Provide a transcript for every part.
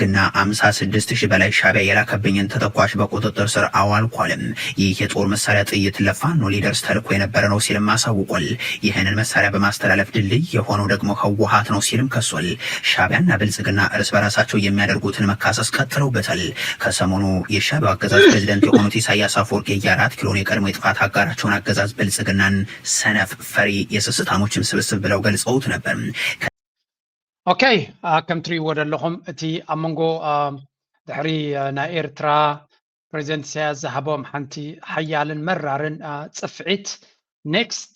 ግና አምሳ ስድስት ሺህ በላይ ሻዕቢያ የላከብኝን ተተኳሽ በቁጥጥር ስር አዋልኩ አለም። ይህ የጦር መሳሪያ ጥይት ለፋኖ ሊደርስ ተልኮ የነበረ ነው ሲልም አሳውቋል። ይህንን መሳሪያ በማስተላለፍ ድልድይ የሆነው ደግሞ ህወሓት ነው ሲልም ከሷል። ሻዕቢያና ብልጽግና እርስ በራሳቸው የሚያደርጉትን መካሰስ ቀጥለውበታል። ከሰሞኑ የሻዕቢያው አገዛዝ ፕሬዝደንት የሆኑት ኢሳያስ አፈወርቂ የአራት ኪሎን የቀድሞ የጥፋት አጋራቸውን አገዛዝ ብልጽግናን ሰነፍ፣ ፈሪ፣ የስስታሞችም ስብስብ ብለው ገልጸውት ነበር። ኦኬ፣ ከም ትሪእዎ ዘለኹም እቲ ኣብ መንጎ ድሕሪ ናይ ኤርትራ ፕሬዚደንት ኢሳያስ ዝሃቦም ሓንቲ ሓያልን መራርን ጽፍዒት፣ ኔክስት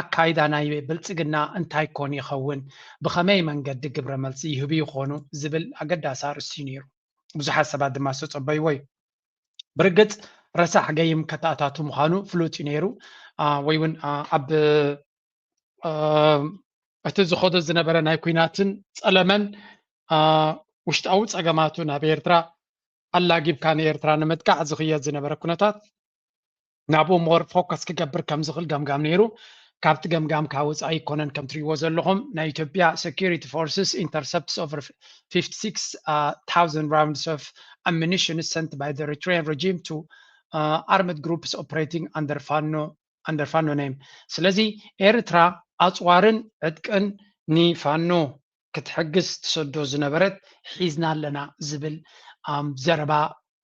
ኣካይዳ ናይ ብልጽግና እንታይ ኮን ይኸውን፣ ብኸመይ መንገዲ ግብረ መልሲ ይህቡ ይኾኑ ዝብል ኣገዳሲ ኣርእስቲ እዩ ነይሩ። ብዙሓት ሰባት ድማ ዝተጸበይዎ እዩ። ብርግጽ ረሳሕ ገይም ከተኣታቱ ምዃኑ ፍሉጥ እዩ ነይሩ። ወይ እውን ኣብ እቲ ዝኸዶ ዝነበረ ናይ ኲናትን ጸለመን ውሽጣዊ ጸገማቱ ናብ ኤርትራ ኣላጊብካ ንኤርትራ ንምጥቃዕ ዝኽየድ ዝነበረ ኩነታት ናብኡ ሞር ፎከስ ክገብር ከም ዝኽእል ገምጋም ነይሩ። ካብቲ ገምጋም ካብ ወፃኢ ኣይኮነን። ከም ትሪእዎ ዘለኹም ናይ ኢትዮጵያ security forces intercepts over fifty-six thousand rounds of ammunition sent by the Eritrean regime to armed groups operating under Fano under Fano name። ስለዚ ኤርትራ ኣፅዋርን ዕጥቅን ንፋኖ ክትሕግዝ ትሰዶ ዝነበረት ሒዝና ኣለና ዝብል ዘረባ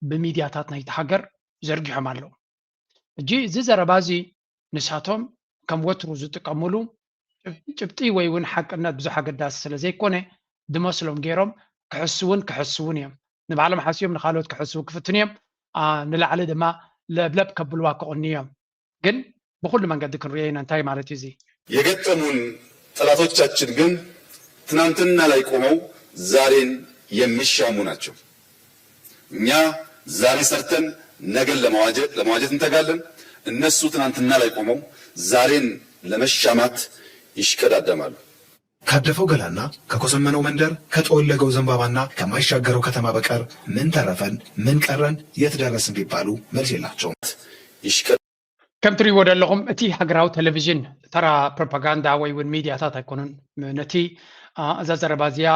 ብሚድያታት ናይቲ ሃገር ዘርጊሖም ኣለዉ። ሕጂ እዚ ዘረባ እዚ ንሳቶም ከም ወትሩ ዝጥቀምሉ ጭብጢ ወይ እውን ሓቅነት ብዙሕ ኣገዳሲ ስለ ዘይኮነ ዝመስሎም ገይሮም ክሕስውን ክሕስውን እዮም። ንባዕሎም ሓስዮም ንካልኦት ክሕስው ክፍትኑ እዮም። ንላዕሊ ድማ ለብለብ ከብልዋ ክቕኑ እዮም። ግን ብኩሉ መንገዲ ክንሪኦ ኢና። እንታይ ማለት እዩ እዚ? የገጠሙን ጠላቶቻችን ግን ትናንትና ላይ ቆመው ዛሬን የሚሻሙ ናቸው። እኛ ዛሬ ሰርተን ነገን ለመዋጀት ለመዋጀት እንተጋለን። እነሱ ትናንትና ላይ ቆመው ዛሬን ለመሻማት ይሽቀዳደማሉ። ካደፈው ገላና ከኮሰመነው መንደር ከጠወለገው ዘንባባና ከማይሻገረው ከተማ በቀር ምን ተረፈን ምን ቀረን የት ደረስን ቢባሉ መልስ የላቸውም። ይሽቀ ከም ትሪእዎ ዘለኹም እቲ ሃገራዊ ቴሌቪዥን ተራ ፕሮፓጋንዳ ወይ እውን ሚድያታት ኣይኮኑን። ነቲ እዛ ዘረባ እዚኣ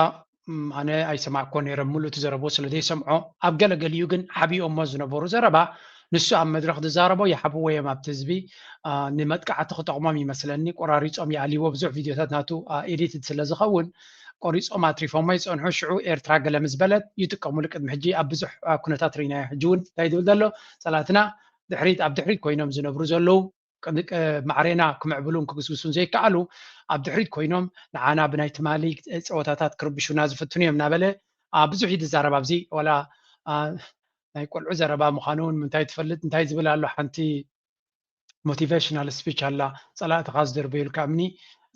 ኣነ ኣይሰማዕኮ ነይረ፣ ሙሉእ እቲ ዘረቦ ስለ ዘይሰምዖ ኣብ ገለ ገሊኡ ግን ሓቢኦሞ ዝነበሩ ዘረባ ንሱ ኣብ መድረኽ ዝዛረቦ ይሓብዎ እዮም ኣብቲ ህዝቢ። ንመጥቃዕቲ ክጠቕሞም ይመስለኒ ቆራሪፆም ይኣልይዎ። ብዙሕ ቪድዮታት ናቱ ኤዲትድ ስለ ዝኸውን ቆሪፆም ኣትሪፎሞ ይፀንሑ። ሽዑ ኤርትራ ገለ ምስ በለት ይጥቀሙሉ። ቅድሚ ሕጂ ኣብ ብዙሕ ኩነታት ርኢናዮ። ሕጂ እውን እንታይ ዝብል ዘሎ ፀላእትና ድሕሪት ኣብ ድሕሪት ኮይኖም ዝነብሩ ዘለዉ ማዕሬና ክምዕብሉን ክግስግሱን ዘይከኣሉ ኣብ ድሕሪት ኮይኖም ንዓና ብናይ ትማሊ ፀወታታት ክርብሹና ዝፍትኑ እዮም እናበለ ብዙሕ እዩ ዝዛረብ። ኣብዚ ዋላ ናይ ቆልዑ ዘረባ ምዃኑ እውን ምንታይ ትፈልጥ እንታይ ዝብል ኣሎ ሓንቲ ሞቲቬሽናል ስፒች ኣላ። ፀላእትኻ ዝደርበዩልካ እምኒ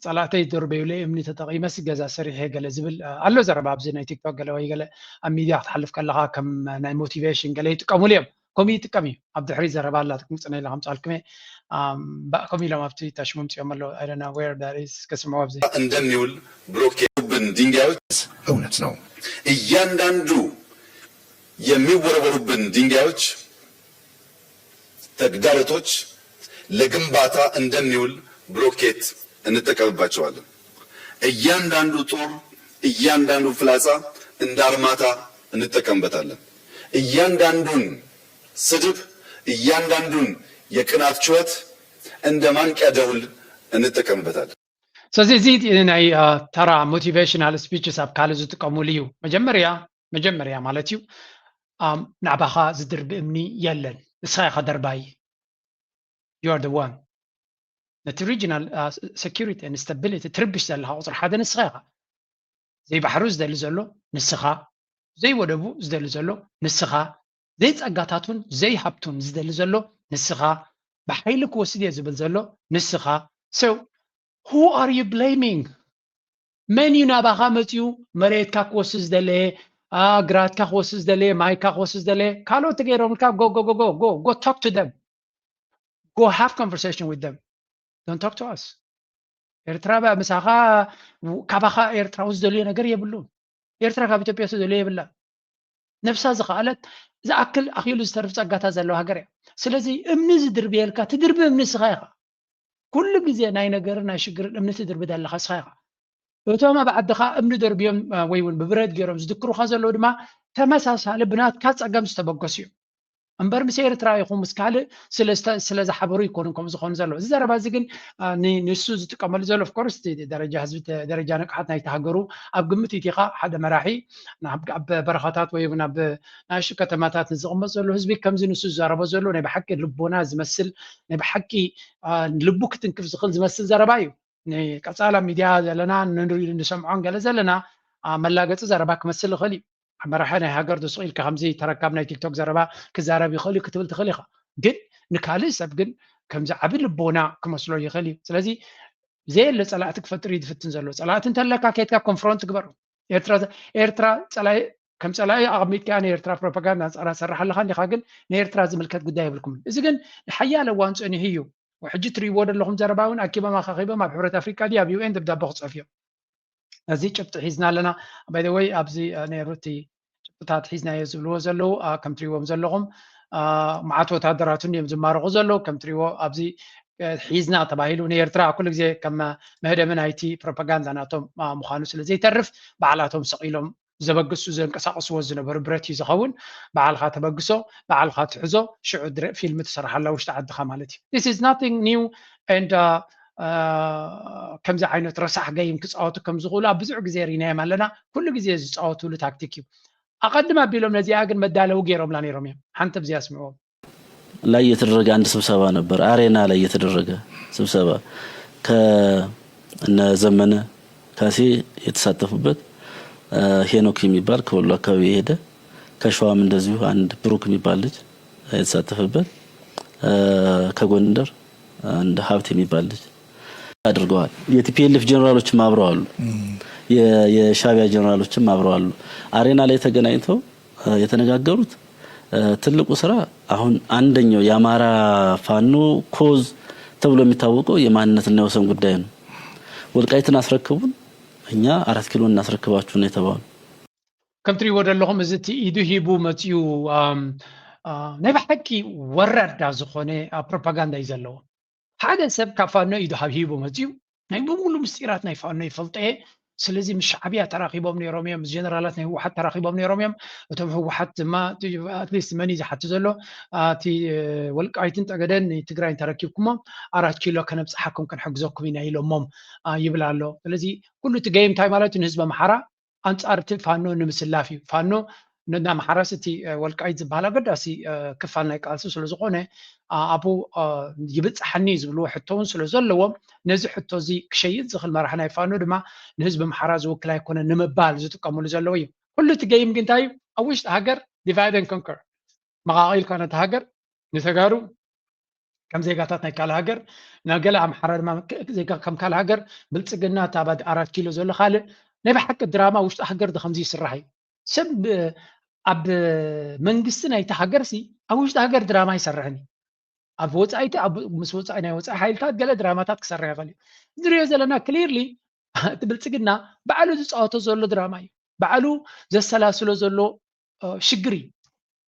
ፀላእተይ ዝደርበዩለይ እምኒ ተጠቒመስ ገዛ ሰሪሐ ገለ ዝብል ኣሎ ዘረባ ኣብዚ ናይ ቲክቶክ ገለ ወይ ገለ ኣብ ሚድያ ክትሓልፍ ከለኻ ከም ናይ ሞቲቬሽን ገለ ይጥቀሙሉ እዮም። ከምኡ ይጥቀም እዩ። ኣብ ድሕሪት ዘረባ ኣላ ትቅምፅና ኢለ ከምፅኣልኩም እየ። ባእ ከምኡ ኢሎም ኣብቲ ታሽሙ ምፅኦም ኣለዉ። I don't know where that is። ከስምዑ ኣብዚ እንደሚውል ብሎኬት ብን ድንጋዮች እውነት ነው። እያንዳንዱ የሚወረወሩብን ድንጋዮች ተግዳሮቶች ለግንባታ እንደሚውል ብሎኬት እንጠቀምባቸዋለን። እያንዳንዱ ጦር፣ እያንዳንዱ ፍላጻ እንደ አርማታ እንጠቀምበታለን። እያንዳንዱን ስድብ፣ እያንዳንዱን የቅናት ጩኸት እንደ ማንቂያ ደውል እንጠቀምበታለን። ስለዚ እዚ ናይ ተራ ሞቲቬሽናል ስፒችስ ኣብ ካልእ ዝጥቀሙሉ እዩ። መጀመርያ መጀመርያ ማለት እዩ ናዕባኻ ዝድርቢ እምኒ የለን። ንስኻ ኢኻ ደርባይ። You are the one። ነቲ regional security and stability ትርብሽ ዘለኻ ቁፅሪ ሓደ ንስኻ ኢኻ። ዘይባሕሩ ዝደሊ ዘሎ ንስኻ፣ ዘይወደቡ ዝደሊ ዘሎ ንስኻ፣ ዘይፀጋታቱን ዘይሃብቱን ዝደሊ ዘሎ ንስኻ፣ ብሓይሊ ክወስድ እየ ዝብል ዘሎ ንስኻ። So who are you blaming? መን እዩ ናባኻ መፂኡ መሬትካ ክወስድ ዝደለየ፣ ግራትካ ክወስድ ዝደለየ፣ ማይካ ክወስድ ዝደለየ? ካልኦት ተገይሮምልካ go go go go go go talk to them. Go have conversation with them. Don't talk to us. ኤርትራ ምሳኻ ካባኻ ኤርትራዊ ዝደልዮ ነገር የብሉን። ኤርትራ ካብ ኢትዮጵያ ዝደልዮ የብላን። ነብሳ ዝኸኣለት ዝኣክል ኣኽኢሉ ዝተርፍ ጸጋታት ዘለዋ ሃገር እያ። ስለዚ እምኒ ዝድርብየልካ ትድርቢ እምኒ ንስኻ ኢኻ። ኩሉ ግዜ ናይ ነገርን ናይ ሽግርን እምኒ ትድርቢ ዘለኻ ንስኻ ኢኻ። እቶም ኣብ ዓድኻ እምኒ ደርብዮም ወይ እውን ብብረት ገይሮም ዝድክሩኻ ዘለዉ ድማ ተመሳሳሊ ብናትካ ፀገም ዝተበገሱ እዮም። እምበር ምስ ኤርትራ ይኹን ምስ ካልእ ስለ ዝሓበሩ ይኮኑን ከምኡ ዝኾኑ ዘለዉ። እዚ ዘረባ እዚ ግን ንሱ ዝጥቀመሉ ዘሎ ኦፍኮርስ ደረጃ ህዝቢ ደረጃ ንቕሓት ናይቲ ሃገሩ ኣብ ግምት ኢቲኻ ሓደ መራሒ ኣብ በረኻታት ወይ እውን ኣብ ናእሽቱ ከተማታት ንዝቕመጥ ዘሎ ህዝቢ ከምዚ ንሱ ዝዛረቦ ዘሎ ናይ ብሓቂ ልቦና ዝመስል ናይ ብሓቂ ልቡ ክትንክፍ ዝኽእል ዝመስል ዘረባ እዩ። ንቀፃላ ሚድያ ዘለና ንሪኢ ንሰምዖን ገለ ዘለና መላገፂ ዘረባ ክመስል ይኽእል እዩ። መራሒ ናይ ሃገር ዶ ስቕ ኢልካ ከምዚ ተረካብ ናይ ቲክቶክ ዘረባ ክዛረብ ይኽእል እዩ ክትብል ትኽእል ኢኻ። ግን ንካልእ ሰብ ግን ከምዚ ዓቢ ልቦና ክመስሎ ይኽእል እዩ። ስለዚ ዘየለ ጸላእቲ ክፈጥር እዩ ዝፍትን ዘሎ። ጸላእቲ እንተለካ ከይድካ ኮንፍሮንት ግበሩ። ኤርትራ ኤርትራ ጸላኢ ከም ጸላኢ ኣቐሚጥካ ንኤርትራ ፕሮፓጋንዳ ኣንጻራ ትሰርሕ ኣለኻ እንዲኻ፣ ግን ንኤርትራ ዝምልከት ጉዳይ የብልኩምን። እዚ ግን ንሓያለ እዋን ጸኒሑ እዩ። ሕጂ ትሪእዎ ዘለኹም ዘረባ እውን ኣኪቦም ኣኻኺቦም ኣብ ሕብረት ኣፍሪቃ ድዩ ኣብ ዩ ኤን ደብዳበ ክጽሕፍ እዮም። እዚ ጭብጢ ሒዝና ኣለና። ባይ ዘ ወይ ኣብዚ ነይሩ እቲ ጭብጥታት ሒዝናዮ ዝብልዎ ዘለዉ ከም ትሪእዎም ዘለኹም መዓት ወታደራት እዮም ዝማረቑ ዘለዉ። ከም ትሪእዎ ኣብዚ ሒዝና ተባሂሉ ንኤርትራ ኩሉ ግዜ ከም መህደሚ ናይቲ ፕሮፓጋንዳ ናቶም ምዃኑ ስለ ዘይተርፍ ባዕላቶም ሰቒሎም ዘበግሱ ዘንቀሳቀስዎ ዝነበሩ ብረት እዩ ዝኸውን። ባዕልካ ተበግሶ፣ ባዕልካ ትሕዞ፣ ሽዑ ፊልም ትሰርሓላ ውሽጢ ዓድካ ማለት እዩ። This is nothing new and ከምዚ ዓይነት ረሳሕ ገይም ክፃወቱ ከም ዝኽእሉ ኣብ ብዙሕ ግዜ ርኢናዮም ኣለና። ኩሉ ግዜ ዝፃወትሉ ታክቲክ እዩ። ኣቐድም ኣቢሎም ነዚኣ ግን መዳለዊ ገይሮምላ ነይሮም እዮም። ሓንቲ ብዚኣ ስምዕዎም። ላይ የተደረገ አንድ ስብሰባ ነበር። አሬና ላይ የተደረገ ስብሰባ ከእነ ዘመነ ካሴ የተሳተፉበት፣ ሄኖክ የሚባል ከወሎ አካባቢ የሄደ፣ ከሸዋም እንደዚሁ አንድ ብሩክ የሚባል ልጅ የተሳተፈበት፣ ከጎንደር አንድ ሀብት የሚባል ልጅ አድርገዋል። የ ቲ ፒ ኤል ኤፍ ጀነራሎችም አብረው አሉ። የሻቢያ ጀነራሎችም አብረው አሉ። አሬና ላይ ተገናኝተው የተነጋገሩት ትልቁ ስራ አሁን አንደኛው የአማራ ፋኖ ኮዝ ተብሎ የሚታወቀው የማንነትና የወሰን ጉዳይ ነው። ወልቃይትን አስረክቡን፣ እኛ አራት ኪሎ እናስረክባችሁ ነው የተባሉ። ከም ትሪእዎ ዘለኹም እዚ እቲ ኢዱ ሂቡ መፅኡ ናይ ብሓቂ ወራዳ ዝኾነ ፕሮፓጋንዳ እዩ ዘለዎ። ሓደ ሰብ ካብ ፋኖ ኢዱ ሂቡ መፅኡ ናይ ብሙሉ ምስጢራት ናይ ፋኖ ይፈልጦ እየ። ስለዚ ምስ ሻዕብያ ተራኺቦም ነይሮም እዮም፣ ምስ ጀነራላት ናይ ህወሓት ተራኺቦም ነይሮም እዮም። እቶም ህወሓት ድማ ኣትሊስት መን እዩ ዝሓቱ ዘሎ? እቲ ወልቃይትን ጠገደን ትግራይን ተረኪብኩሞም ኣራት ኪሎ ከነብፅሓኩም ክንሕግዘኩም ኢና ኢሎሞም ይብል ኣሎ። ስለዚ ኩሉ እቲ ገይም እንታይ ማለት እዩ? ንህዝቢ ኣምሓራ ኣንፃር እቲ ፋኖ ንምስላፍ እዩ። ፋኖ ንኣምሓራስ እቲ ወልቃይት ዝበሃል ኣገዳሲ ክፋል ናይ ቃልሲ ስለዝኾነ ኣብኡ ይብፅሓኒ ዝብልዎ ሕቶ እውን ስለዘለዎም ነዚ ሕቶ እዚ ክሸይጥ ዝኽእል መራሒ ናይ ፋኖ ድማ ንህዝቢ ኣምሓራ ዝውክል ኣይኮነን ንምባል ዝጥቀምሉ ዘለዉ እዩ። ኩሉ እቲ ገይም ግን እንታይ እዩ? ኣብ ውሽጢ ሃገር ዲቫይድ ኤንድ ኮንከር መቓቒልካ ነቲ ሃገር ንተጋሩ ከም ዜጋታት ናይ ካልእ ሃገር ንገለ ኣምሓራ ድማ ዜጋ ከም ካልእ ሃገር ብልፅግና እታ ኣራት ኪሎ ዘሎ ካልእ ናይ ብሓቂ ድራማ ውሽጢ ሃገር ዶ ከምዚ ይስራሕ እዩ? ሰብ ኣብ መንግስቲ ናይቲ ሃገር ሲ ኣብ ውሽጢ ሃገር ድራማ ይሰርሕን እዩ። ኣብ ወፃኢቲ ምስ ወፃኢ ናይ ወፃኢ ሓይልታት ገለ ድራማታት ክሰርሕ ይኽእል እዩ። ንሪኦ ዘለና ክሊርሊ እቲ ብልፅግና ባዕሉ ዝፃወቶ ዘሎ ድራማ እዩ። ባዕሉ ዘሰላስሎ ዘሎ ሽግር እዩ።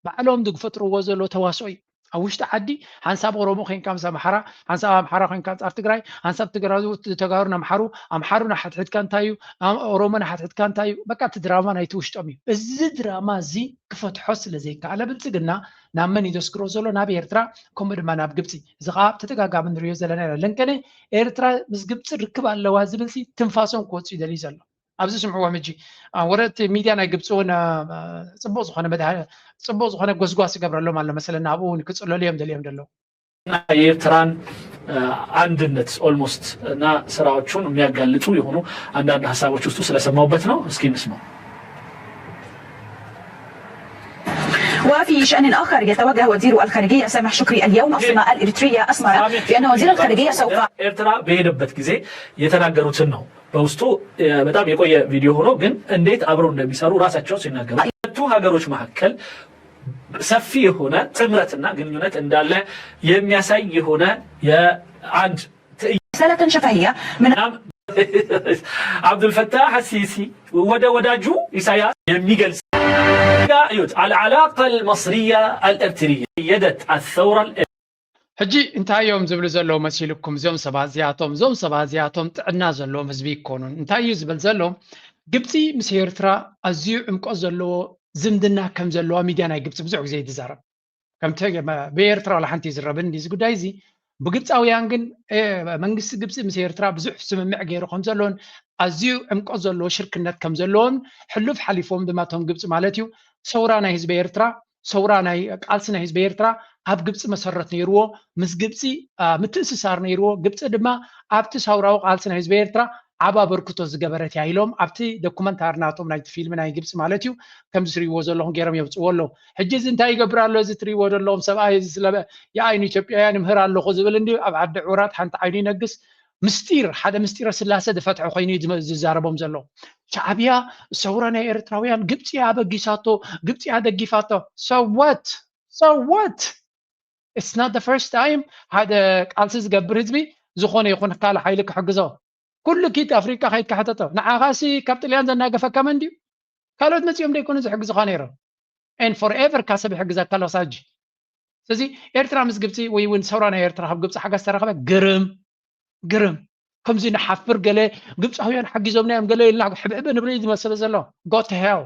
ባዕሎም ዝፈጥርዎ ዘሎ ተዋስኦ እዩ። ኣብ ውሽጢ ዓዲ ሓንሳብ ኦሮሞ ኮይንካ ምስ ኣምሓራ፣ ሓንሳብ ኣምሓራ ኮይንካ ኣንፃር ትግራይ፣ ሓንሳብ ትግራይ ተጋሩ ንኣምሓሩ፣ ኣምሓሩ ንሓትሕድካ እንታይ እዩ፣ ኦሮሞ ንሓትሕድካ እንታይ እዩ፣ በቃ እቲ ድራማ ናይቲ ውሽጦም እዩ። እዚ ድራማ እዚ ክፈትሖ ስለ ዘይከኣለ ብልፅግና ናብ መን እዩ ዘስግሮ ዘሎ? ናብ ኤርትራ ከምኡ ድማ ናብ ግብፂ። እዚ ከዓ ብተደጋጋሚ ንሪኦ ዘለና ኢና። ለንቀነ ኤርትራ ምስ ግብፂ ርክብ ኣለዋ ዝብል ሲ ትንፋሶም ክወፅእ ይደልዩ ዘሎ። ኣብዚ ስምዕዎም ሕጂ ወረ እቲ ሚድያ ናይ ግብፂ እውን ፅቡቅ ዝኾነ መድሃ ፅቡቅ ዝኾነ ጎስጓስ ይገብረሎም ኣሎ መሰለና ኣብኡ እውን ክፅለሉ እዮም ደልዮም ደለዉ። የኤርትራን አንድነት ኦልሞስት እና ስራዎቹን የሚያጋልጡ የሆኑ አንዳንድ ሀሳቦች ውስጡ ስለሰማሁበት ነው። እስኪ እንስማው። وفي شأن آخر، يتوجه وزير الخارجية سامح شكري اليوم عاصمة الإريترية أسمرة بأن وزير الخارجية سوف ኤርትራ በሄደበት ጊዜ የተናገሩትን ነው በውስጡ በጣም የቆየ ቪዲዮ ሆኖ ግን እንዴት አብረው እንደሚሰሩ ራሳቸው ሲናገሩ ሁለቱ ሀገሮች መካከል ሰፊ የሆነ ጥምረትና ግንኙነት እንዳለ የሚያሳይ የሆነ የአንድ ትዕይንት رسالة شفهية من አብዱልፈታህ አሲሲ ወደ ወዳጁ ኢሳያስ የሚገልጽ እዩት። العلاقة المصرية الإرترية أيدت الثورة ሕጂ እንታይ እዮም ዝብሉ ዘለዉ መሲልኩም? እዞም ሰባት እዚኣቶም እዞም ሰባት እዚኣቶም ጥዕና ዘለዎም ህዝቢ ይኮኑን። እንታይ እዩ ዝብል ዘሎ? ግብፂ ምስ ኤርትራ ኣዝዩ ዕምቆት ዘለዎ ዝምድና ከም ዘለዋ ሚድያ ናይ ግብፂ ብዙሕ ግዜ እዩ ዝዛረብ። ከምቲ ብኤርትራ ዋላ ሓንቲ ይዝረብን እዚ ጉዳይ እዚ። ብግብፃውያን ግን መንግስቲ ግብፂ ምስ ኤርትራ ብዙሕ ስምምዕ ገይሩ ከም ዘለዎን ኣዝዩ ዕምቆት ዘለዎ ሽርክነት ከም ዘለዎን ሕሉፍ ሓሊፎም ድማ እቶም ግብፂ ማለት እዩ ሰውራ ናይ ህዝቢ ኤርትራ ሰውራ ናይ ቃልሲ ናይ ህዝቢ ኤርትራ ኣብ ግብፂ መሰረት ነይርዎ፣ ምስ ግብፂ ምትእስሳር ነይርዎ። ግብፂ ድማ ኣብቲ ሰውራዊ ቃልሲ ናይ ህዝቢ ኤርትራ ዓብ ኣበርክቶ ዝገበረት እያ ኢሎም ኣብቲ ዶኩመንታሪ ናቶም ናይቲ ፊልም ናይ ግብፂ ማለት እዩ ከምዚ ትሪእዎ ዘለኹም ገይሮም የውፅዎ ኣለዉ። ሕጂ እዚ እንታይ ይገብር ኣሎ እዚ ትሪእዎ ዘለኹም ሰብኣይ እዚ ስለ የኣይ ንኢትዮጵያውያን ይምህር ኣለኹ ዝብል እንዲ ኣብ ዓዲ ዑራት ሓንቲ ዓይኑ ይነግስ ምስጢር ሓደ ምስጢረ ስላሰ ዝፈትሐ ኮይኑ እዩ ዝዛረቦም ዘሎ። ሻዕብያ ሰውራ ናይ ኤርትራውያን ግብፂ ኣበጊሳቶ ግብፂ ኣደጊፋቶ ሰወት ሰወት it's not the first time ሓደ ቃልሲ ዝገብር ህዝቢ ዝኾነ ይኹን ካልእ ሓይሊ ክሕግዞ ኩሉ ኪድ ኣፍሪቃ ከይድካ ሕተቶ ንዓኻሲ ካብ ጥልያን ዘናገፈካ መን ድዩ ካልኦት መፂኦም ደይኮኑ ዝሕግዙኻ ነይሮም and forever ካ ሰብ ይሕግዘካ ኣሎ ሳጂ ስለዚ ኤርትራ ምስ ግብፂ ወይ እውን ሰውራ ናይ ኤርትራ ካብ ግብፂ ሓገዝ ተረኸበ ግርም ግርም ከምዚ ንሓፍር ገለ ግብፃውያን ሓጊዞምና እዮም ገለ ኢልና ሕብሕበ ንብል እዩ ዝመስል ዘሎ go to hell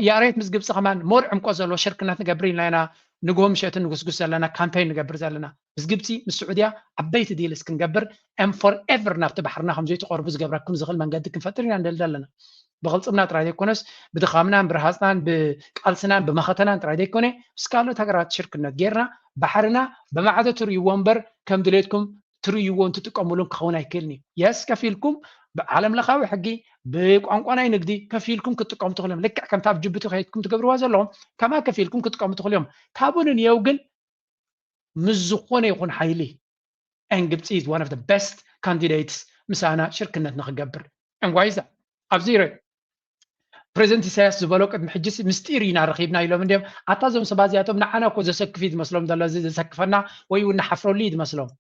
ያሬት ምስ ግብፂ ከማን more ዕምቆት ዘለዎ ሽርክነት ንገብር ኢልና ኢና ንግሆ ምሸትን ንጉስጉስ ዘለና ካምፔን ንገብር ዘለና ምስ ግብፂ ምስ ስዑድያ ዓበይቲ deals ክንገብር and forever ናብቲ ባሕርና ከም ዘይትቐርቡ ዝገብረኩም ዝኽእል መንገዲ ክንፈጥር ኢና ንደሊ ዘለና ብቕልፅምና ጥራይ ዘይኮነስ ብድኻምናን ብረሃፅናን ብቃልስናን ብመኸተናን ጥራይ ዘይኮነ ምስ ካልኦት ሃገራት ሽርክነት ጌርና ባሕርና ብማዕዶ ትርእይዎ እምበር ከም ድሌትኩም ትርእይዎን ትጥቀምሉን ክኸውን ኣይክእልን እዩ yes ከፊልኩም ብዓለም ለኻዊ ሕጊ ብቋንቋ ናይ ንግዲ ከፊልኩም ክትጥቀሙ ትኽእሉ እዮም ልክዕ ከምታ ኣብ ጅቡቲ ከይድኩም ትገብርዋ ዘለኹም ከማ ከፊልኩም ክትጥቀሙ ትኽእሉ እዮም ካብኡ ንንየው ግን ምስ ዝኾነ ይኹን ሓይሊ and ግብፂ is one of the best candidates ምሳና ሽርክነት ንክገብር and why is that ኣብዚ ረ ፕሬዚደንት ኢሳያስ ዝበሎ ቅድሚ ሕጂ ምስጢር ኢና ረኺብና ኢሎም እንዲም ኣታ እዞም ሰባት እዚኣቶም ንዓና እኮ ዘሰክፍ እዩ ዝመስሎም ዘሎ እዚ ዘሰክፈና ወይ እውን ንሓፍረሉ እዩ ዝመስሎም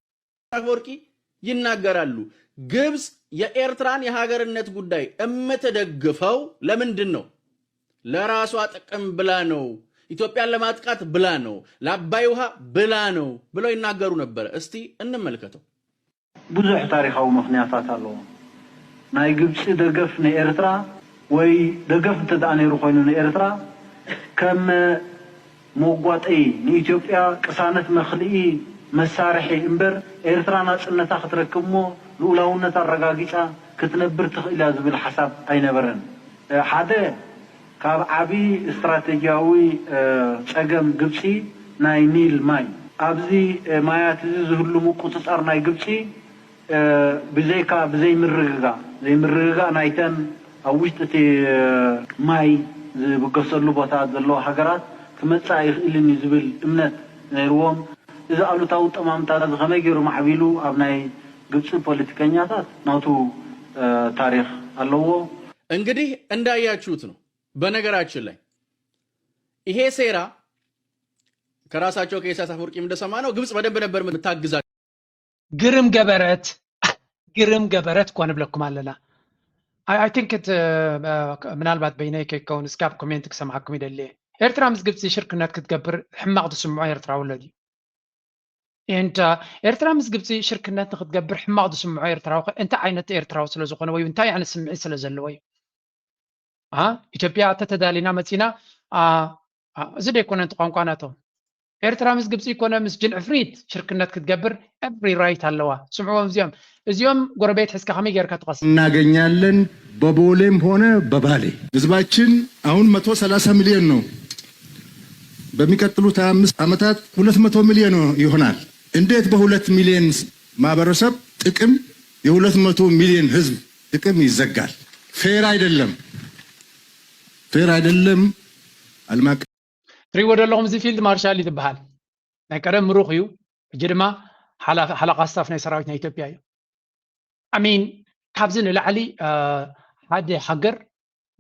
አፈወርቂ ይናገራሉ። ግብጽ የኤርትራን የሀገርነት ጉዳይ እምትደግፈው ለምንድን ነው? ለራሷ ጥቅም ብላ ነው፣ ኢትዮጵያን ለማጥቃት ብላ ነው፣ ለአባይ ውሃ ብላ ነው ብለው ይናገሩ ነበረ። እስቲ እንመልከተው። ብዙሕ ታሪኻዊ ምኽንያታት ኣለዎ። ናይ ግብጺ ደገፍ ንኤርትራ ወይ ደገፍ እንተ ደኣ ነይሩ ኮይኑ ንኤርትራ ከም መጓጠዪ ንኢትዮጵያ ቅሳነት መኽልኢ መሳርሒ እምበር ኤርትራ ናጽነታ ክትረክብ እሞ ልኡላውነት ኣረጋጊጻ ክትነብር ትኽእል እያ ዝብል ሓሳብ ኣይነበረን። ሓደ ካብ ዓቢ ስትራተጂያዊ ጸገም ግብጺ ናይ ኒል ማይ ኣብዚ ማያት እዚ ዝህሉ ምቁጽጻር ናይ ግብጺ ብዘይካ ብዘይምርግጋእ ዘይምርግጋእ ናይተን ኣብ ውሽጢ እቲ ማይ ዝብገሰሉ ቦታት ዘለዋ ሃገራት ክመጽእ ኣይኽእልን እዩ ዝብል እምነት ነይርዎም። እዚ ኣሉታዊ ጠማምታ እዚ ከመይ ገይሩ ማዕቢሉ ኣብ ናይ ግብጺ ፖለቲከኛታት ናቱ ታሪኽ ኣለዎ። እንግዲህ እንዳያችሁት ነው። በነገራችን ላይ ይሄ ሴራ ከራሳቸው ከኢሳያስ አፈወርቂም እንደሰማነው ግብጽ በደንብ ነበር የምታግዛቸው። ግርም ገበረት ግርም ገበረት እኮ ንብለኩም ኣለና። I think ምናልባት በይነይ ከይከውን እስካብ ኮሜንት ክሰምዓኩም ይደሊ። ኤርትራ ምስ ግብፂ ሽርክነት ክትገብር ሕማቕ ዝስምዖ ኤርትራዊ ኣሎ ድዩ? And ኤርትራ ምስ ግብፂ ሽርክነት ንክትገብር ሕማቕ ዝስምዖ ኤርትራዊ ከ እንታይ ዓይነት ኤርትራዊ ስለዝኾነ ወይ እንታይ ዓይነት ስምዒት ስለዘለዎ እዩ? ኢትዮጵያ ተተዳሊና መፂና እዚ ደይኮነ እቲ ቋንቋ ናቶም ኤርትራ ምስ ግብፂ ይኮነ ምስ ጅን ዕፍሪት ሽርክነት ክትገብር every right ኣለዋ። ስምዕዎም እዚኦም እዚኦም ጎረቤት ሕዝካ ከመይ ጌርካ ትቐስ እናገኛለን በቦሌም ሆነ በባሌ ህዝባችን አሁን መቶ ሰላሳ ሚሊዮን ነው። በሚቀጥሉት ሃያ አምስት ዓመታት ሁለት መቶ ሚሊዮን ይሆናል። እንዴት በሁለት ሚሊዮን ማህበረሰብ ጥቅም የሁለት መቶ ሚሊዮን ህዝብ ጥቅም ይዘጋል። ፌር አይደለም፣ ፌር አይደለም። ዓለም አቀፍ ትሪእዎ ዘለኹም እዚ ፊልድ ማርሻል እዩ ዝበሃል። ናይ ቀደም ምሩኽ እዩ። ሕጂ ድማ ሓላቓ ስታፍ ናይ ሰራዊት ናይ ኢትዮጵያ እዩ። ኣሚን ካብዚ ንላዕሊ ሓደ ሃገር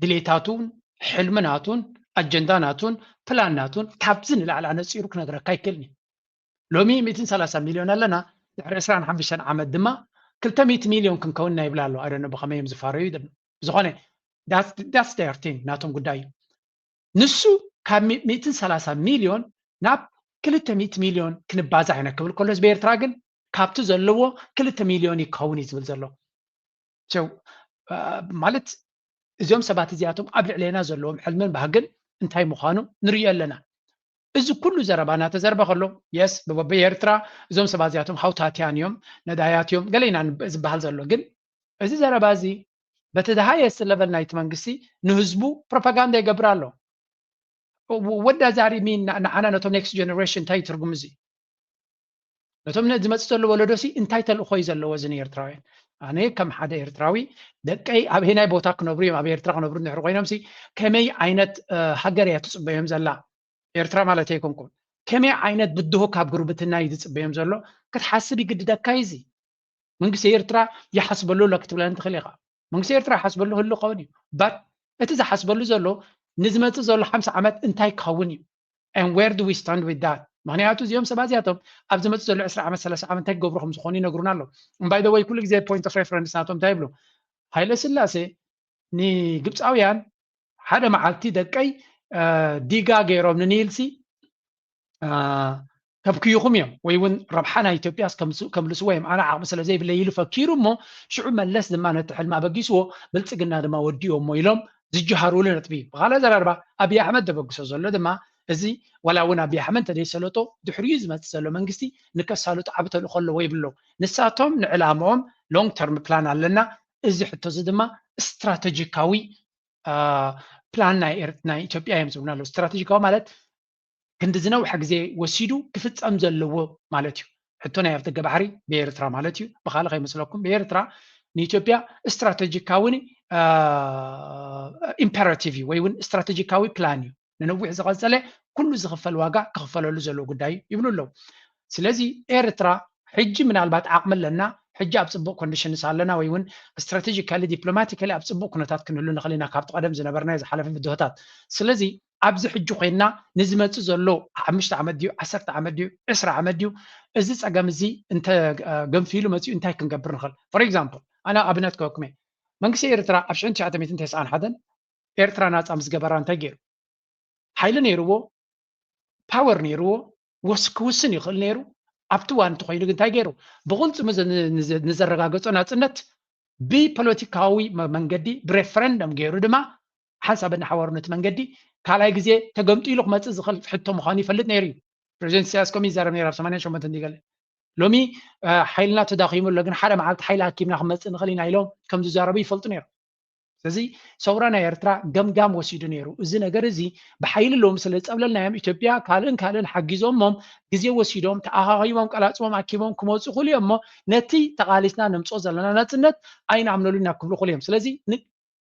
ድሌታቱን ሕልምናቱን ኣጀንዳናቱን ፕላንናቱን ካብዚ ንላዕሊ ኣነፂሩ ክነግረካ ኣይክእልን እዩ። ሎሚ ሚእትን ሰላሳ ሚልዮን ኣለና፣ ድሕሪ ዕስራን ሓሙሽተን ዓመት ድማ ክልተ ሚእቲ ሚልዮን ክንከውን ኢና ይብላ ኣለዋ። I don't know ብኸመይ እዮም ዝፋረዩ። ዝኾነ that's their thing፣ ናቶም ጉዳይ እዩ። ንሱ ካብ ሚእትን ሰላሳ ሚልዮን ናብ ክልተ ሚእቲ ሚልዮን ክንባዛሕ ኢና ክብል ከሎስ፣ ብኤርትራ ግን ካብቲ ዘለዎ ክልተ ሚልዮን ይከውን እዩ ዝብል ዘሎ። ማለት እዚኦም ሰባት እዚኣቶም ኣብ ልዕሌና ዘለዎም ሕልምን ባህግን እንታይ ምዃኑ ንርእዮ ኣለና። እዚ ኩሉ ዘረባ እናተዘርበ ከሎ፣ የስ፣ ብኤርትራ እዞም ሰባት እዚኣቶም ሃውታትያን እዮም፣ ነዳያት እዮም፣ ገለ ኢና ዝበሃል ዘሎ። ግን እዚ ዘረባ እዚ በቲ ዝሃየስት ለቨል ናይቲ መንግስቲ ንህዝቡ ፕሮፓጋንዳ ይገብር ኣሎ። ወዳ ዛሪሚ ንዓና ነቶም ኔክስት ጀነሬሽን እንታይ ትርጉም እዚ? ነቶም ዝመፅእ ዘሎ ወለዶ ሲ እንታይ ተልእኾ እዩ ዘለዎ እዚ ንኤርትራውያን? ኣነ ከም ሓደ ኤርትራዊ ደቀይ ኣብ ሄናይ ቦታ ክነብሩ እዮም፣ ኣብ ኤርትራ ክነብሩ እንድሕር ኮይኖም ሲ ከመይ ዓይነት ሃገር እያ ትፅበዮም ዘላ? ኤርትራ ማለት ኣይኮንኩም። ከመይ ዓይነት ብድሆ ካብ ጉርብትና እዩ ዝፅበዮም ዘሎ ክትሓስብ ይግድደካ እዩ። እዚ መንግስቲ ኤርትራ ይሓስበሉ ኣሎ ክትብለኒ ትኽእል ኢኻ። መንግስቲ ኤርትራ ይሓስበሉ ህሉ ክኸውን እዩ። ባት እቲ ዝሓስበሉ ዘሎ ንዝመፅእ ዘሎ ሓምሳ ዓመት እንታይ ክኸውን እዩ? And where do we stand with that? ምክንያቱ እዚኦም ሰባት እዚኣቶም ኣብ ዝመፅእ ዘሎ ዕስራ ዓመት ሰላሳ ዓመት እንታይ ክገብሩ ከም ዝኾኑ ይነግሩና ኣለዉ። By the way ኩሉ ግዜ point of reference ናቶም እንታይ ይብሉ? ሃይለ ስላሴ ንግብፃውያን ሓደ መዓልቲ ደቀይ ዲጋ ገይሮም ንኒልሲ ከብክዩኹም እዮም ወይ እውን ረብሓ ናይ ኢትዮጵያ ከምልስዎ እዮም፣ ኣነ ዓቕሚ ስለ ዘይብለይ ኢሉ ፈኪሩ እሞ ሽዑ መለስ ድማ ነቲ ሕልሚ ኣበጊስዎ ብልፅግና ድማ ወዲኦሞ ኢሎም ዝጀሃርሉ ነጥቢ እዩ። ብኻልእ ኣዘራርባ ኣብይ ኣሕመድ ዘበግሶ ዘሎ ድማ እዚ ዋላ እውን ኣብይ ኣሕመድ እንተደይሰለጦ ድሕሪኡ ዝመፅእ ዘሎ መንግስቲ ንከሳልጦ ዓቢ ተልእኾ ኣለዎ ይብሎ። ንሳቶም ንዕላምኦም ሎንግ ተርም ፕላን ኣለና። እዚ ሕቶ እዚ ድማ ስትራተጂካዊ ፕላን ናይ ኢትዮጵያ እዮም ዝብሉና ኣለዉ። ስትራተጂካዊ ማለት ክንዲ ዝነውሐ ግዜ ወሲዱ ክፍፀም ዘለዎ ማለት እዩ። ሕቶ ናይ ኣፍደገ ባሕሪ ብኤርትራ ማለት እዩ። ብኻልእ ከይመስለኩም ብኤርትራ ንኢትዮጵያ ስትራተጂካዊ ኢምፐራቲቭ እዩ ወይ እውን ስትራተጂካዊ ፕላን እዩ። ንነዊሕ ዝቐፀለ ኩሉ ዝኽፈል ዋጋ ክኽፈለሉ ዘለዎ ጉዳይ እዩ ይብሉ ኣለዉ። ስለዚ ኤርትራ ሕጂ ምናልባት ዓቕሚ ኣለና፣ ሕጂ ኣብ ፅቡቕ ኮንዲሽንስ ኣለና ወይ እውን ስትራቴጂካሊ ዲፕሎማቲካሊ ኣብ ፅቡቕ ኩነታት ክንህሉ ንኽእል ኢና ካብቲ ቀደም ዝነበርናዮ ዝሓለፈ ብድሆታት። ስለዚ ኣብዚ ሕጂ ኮይንና ንዝመፅእ ዘሎ ሓሙሽተ ዓመት ድዩ ዓሰርተ ዓመት ድዩ ዕስራ ዓመት ድዩ እዚ ፀገም እዚ እንተ ገንፊሉ መፂኡ እንታይ ክንገብር ንኽእል? ፎር ኤግዛምፕል ኣነ ኣብነት ክበኩም እየ። መንግስቲ ኤርትራ ኣብ ሽሕን ትሽዓተ ሚእትን ተስዓን ሓደን ኤርትራ ናፃ ምስ ገበራ እንታይ ገይሩ? ሓይሊ ነይርዎ፣ ፓወር ነይርዎ፣ ወስ ክውስን ይኽእል ነይሩ። ኣብቲ እዋን እንተኮይኑ ግን እንታይ ገይሩ? ብቕልፅሙ ንዘረጋገፆ ናፅነት ብፖለቲካዊ መንገዲ ብሬፈረንደም ገይሩ ድማ ሓንሳብ እናሓወሩ ነቲ መንገዲ ካልኣይ ግዜ ተገምጢሉ ክመፅእ ዝኽእል ሕቶ ምዃኑ ይፈልጥ ነይሩ እዩ። ፕሬዚደንት ኢሳያስ ከምኡ ይዛረብ ነይሩ ኣብ ሰማንያን ሸሞንተን ድዩ ገለ ሎሚ ሓይልና ተዳኺሙ ኣሎ ግን ሓደ መዓልቲ ሓይሊ ኣኪብና ክንመፅእ ንኽእል ኢና ኢሎም ከም ዝዛረቡ ይፈልጡ ነይሮም። ስለዚ ሰውራ ናይ ኤርትራ ገምጋም ወሲዱ ነይሩ። እዚ ነገር እዚ ብሓይሊ ሎሚ ስለ ዝፀብለልናዮም ኢትዮጵያ ካልእን ካልእን ሓጊዞሞም ግዜ ወሲዶም ተኣኻኺቦም ቀላፅሞም ኣኪቦም ክመፁ ክእሉ እዮም እሞ ነቲ ተቓሊስና ነምፅኦ ዘለና ናፅነት ኣይንኣምነሉ ኢና ክብሉ ክእሉ እዮም። ስለዚ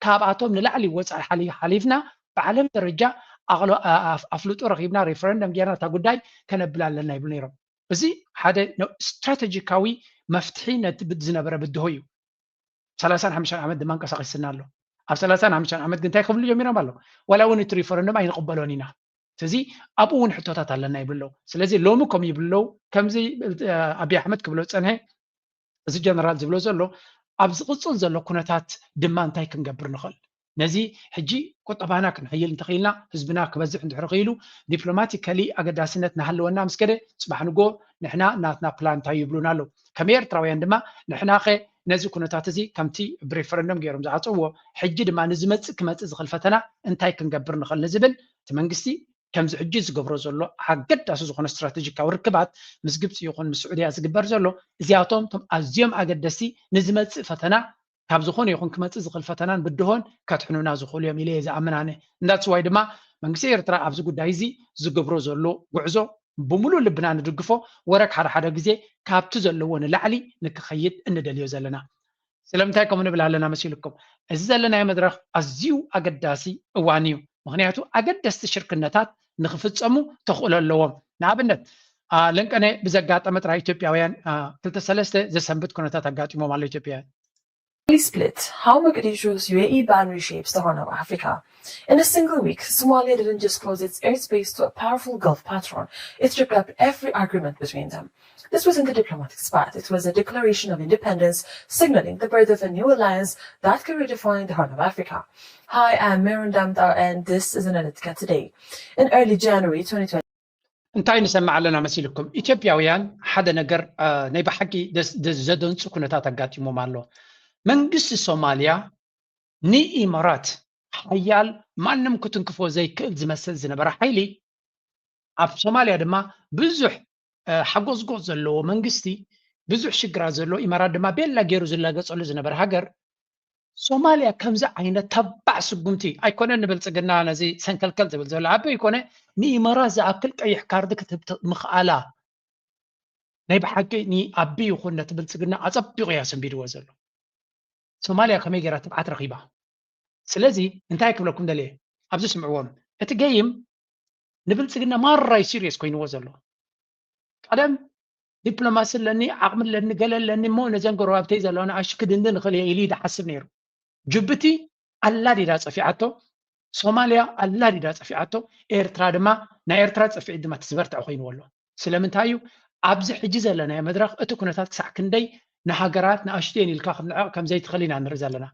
ካብኣቶም ንላዕሊ ወፃኢ ሓሊፍና ብዓለም ደረጃ ኣፍልጦ ረኺብና ሬፈረንደም ጌርና እታ ጉዳይ ከነብል ኣለና ይብሉ ነይሮም። እዚ ሓደ ስትራተጂካዊ መፍትሒ ነቲ ዝነበረ ብድሆ እዩ። ሰላሳን ሓሙሽተን ዓመት ድማ እንቀሳቂስና ኣሎ። ኣብ ሰላሳን ሓሙሽተን ዓመት ግን እንታይ ክብሉ ጀሚሮም ኣለዉ? ዋላ እውን እቲ ሪፈረንደም ኣይንቕበሎን ኢና። ስለዚ ኣብኡ እውን ሕቶታት ኣለና ይብሉ ኣለዉ። ስለዚ ሎሚ ከም ይብሉ ኣለዉ ከምዚ ኣብይ ኣሕመድ ክብሎ ዝፀንሐ እዚ ጀነራል ዝብሎ ዘሎ ኣብ ዝቕፅል ዘሎ ኩነታት ድማ እንታይ ክንገብር ንኽእል? ነዚ ሕጂ ቁጠባና ክንሕይል እንተኽኢልና ህዝብና ክበዝሕ እንድሕር ኽኢሉ ዲፕሎማቲካሊ ኣገዳስነት ናሃለወና ምስ ከደ ፅባሕ ንጎ ንሕና ናትና ፕላን እንታይ ይብሉና ኣለዉ? ከም ኤርትራውያን ድማ ንሕናኸ ነዚ ኩነታት እዚ ከምቲ ብሬፈረንደም ገይሮም ዝዓፀዎ ሕጂ ድማ ንዝመፅእ ክመፅእ ዝኽእል ፈተና እንታይ ክንገብር ንኽእል ንዝብል እቲ መንግስቲ ከምዚ ሕጂ ዝገብሮ ዘሎ ኣገዳሲ ዝኾነ ስትራተጂካዊ ርክባት ምስ ግብፂ ይኹን ምስ ስዑድያ ዝግበር ዘሎ እዚኣቶም እቶም ኣዝዮም ኣገደስቲ ንዝመፅእ ፈተና ካብ ዝኾነ ይኹን ክመፅእ ዝኽእል ፈተናን ብድሆን ከድሕኑና ዝኽእሉ እዮም ኢለ እየ ዝኣምን ኣነ። እንዳትስዋይ ድማ መንግስቲ ኤርትራ ኣብዚ ጉዳይ እዚ ዝገብሮ ዘሎ ጉዕዞ ብምሉእ ልብና ንድግፎ ወረክ ሓደ ሓደ ግዜ ካብቲ ዘለዎ ንላዕሊ ንክኸይድ እንደልዮ ዘለና። ስለምንታይ ከምኡ ንብል ኣለና መሲልኩም? እዚ ዘለናዮ መድረኽ ኣዝዩ ኣገዳሲ እዋን እዩ። ምኽንያቱ ኣገደስቲ ሽርክነታት ንክፍፀሙ ተኽእሎ ኣለዎም። ንኣብነት ለንቀነ ብዘጋጠመ ጥራይ ኢትዮጵያውያን ክልተ ሰለስተ ዘሰንብት ኩነታት ኣጋጢሞም ኣሎ ኢትዮጵያውያን። Split, how Mogadishu's U A E boundary shapes the Horn of Africa. In a single week, Somalia didn't just close its airspace to a powerful Gulf patron, it ripped up every agreement between them. This wasn't a diplomatic spat, it was a declaration of independence, signaling the birth of a new alliance that could redefine the Horn of Africa. Hi, I'm Mirun Damdar, and this is Analytica Today. In early January twenty twenty, እንታይ ንሰምዕ ኣለና መሲልኩም? ኢትዮጵያውያን ሓደ ነገር ናይ ብሓቂ ዘደንጹ ኩነታት ኣጋጢሞም ኣሎ። መንግስቲ ሶማልያ ንኢማራት ሓያል ማንም ክትንክፎ ዘይክእል ዝመስል ዝነበረ ሓይሊ ኣብ ሶማልያ ድማ ብዙሕ ሓጎዝጎዝ ዘለዎ መንግስቲ ብዙሕ ሽግራት ዘለዎ ኢማራት ድማ ቤላ ገይሩ ዝላገጸሉ ዝነበረ ሃገር ሶማልያ ከምዚ ዓይነት ተባዕ ስጉምቲ ኣይኮነን ንብልጽግና ነዚ ሰንከልከል ዝብል ዘሎ ዓቢ ኣይኮነ ንኢማራት ዝኣክል ቀይሕ ካርድ ክትህብ ምኽኣላ ናይ ብሓቂ ንኣቢ ይኹን ነቲ ብልጽግና ኣጸቢቑ እያ ሰንቢድዎ ዘሎ። ሶማልያ ከመይ ገይራ ትብዓት ረኺባ? ስለዚ እንታይ ክብለኩም ደልየ ኣብዚ ስምዕዎም እቲ ገይም ንብልጽግና ማራይ ሲሪየስ ኮይንዎ ዘሎ ቀደም ዲፕሎማሲ ኣለኒ ዓቕሚ ኣለኒ ገለ ኣለኒ እሞ ነዘን ጎረባብተይ ዘለዋ ንኣሽቱ ክድንድን እኽእል እየ ኢሉ ይሓስብ ነይሩ። ጅቡቲ ኣላዲዳ ጸፊዓቶ፣ ሶማልያ ኣላዲዳ ጸፊዓቶ፣ ኤርትራ ድማ ናይ ኤርትራ ጸፊዒት ድማ ትዝበርትዕ ኮይንዎ ኣሎ። ስለምንታይ እዩ ኣብዚ ሕጂ ዘለናዮ መድረኽ እቲ ኩነታት ክሳዕ ክንደይ ንሃገራት ንኣሽቱ እየን ኢልካ ክትንዕቕ ከም ዘይትኽእል ኢና ንርኢ ዘለና።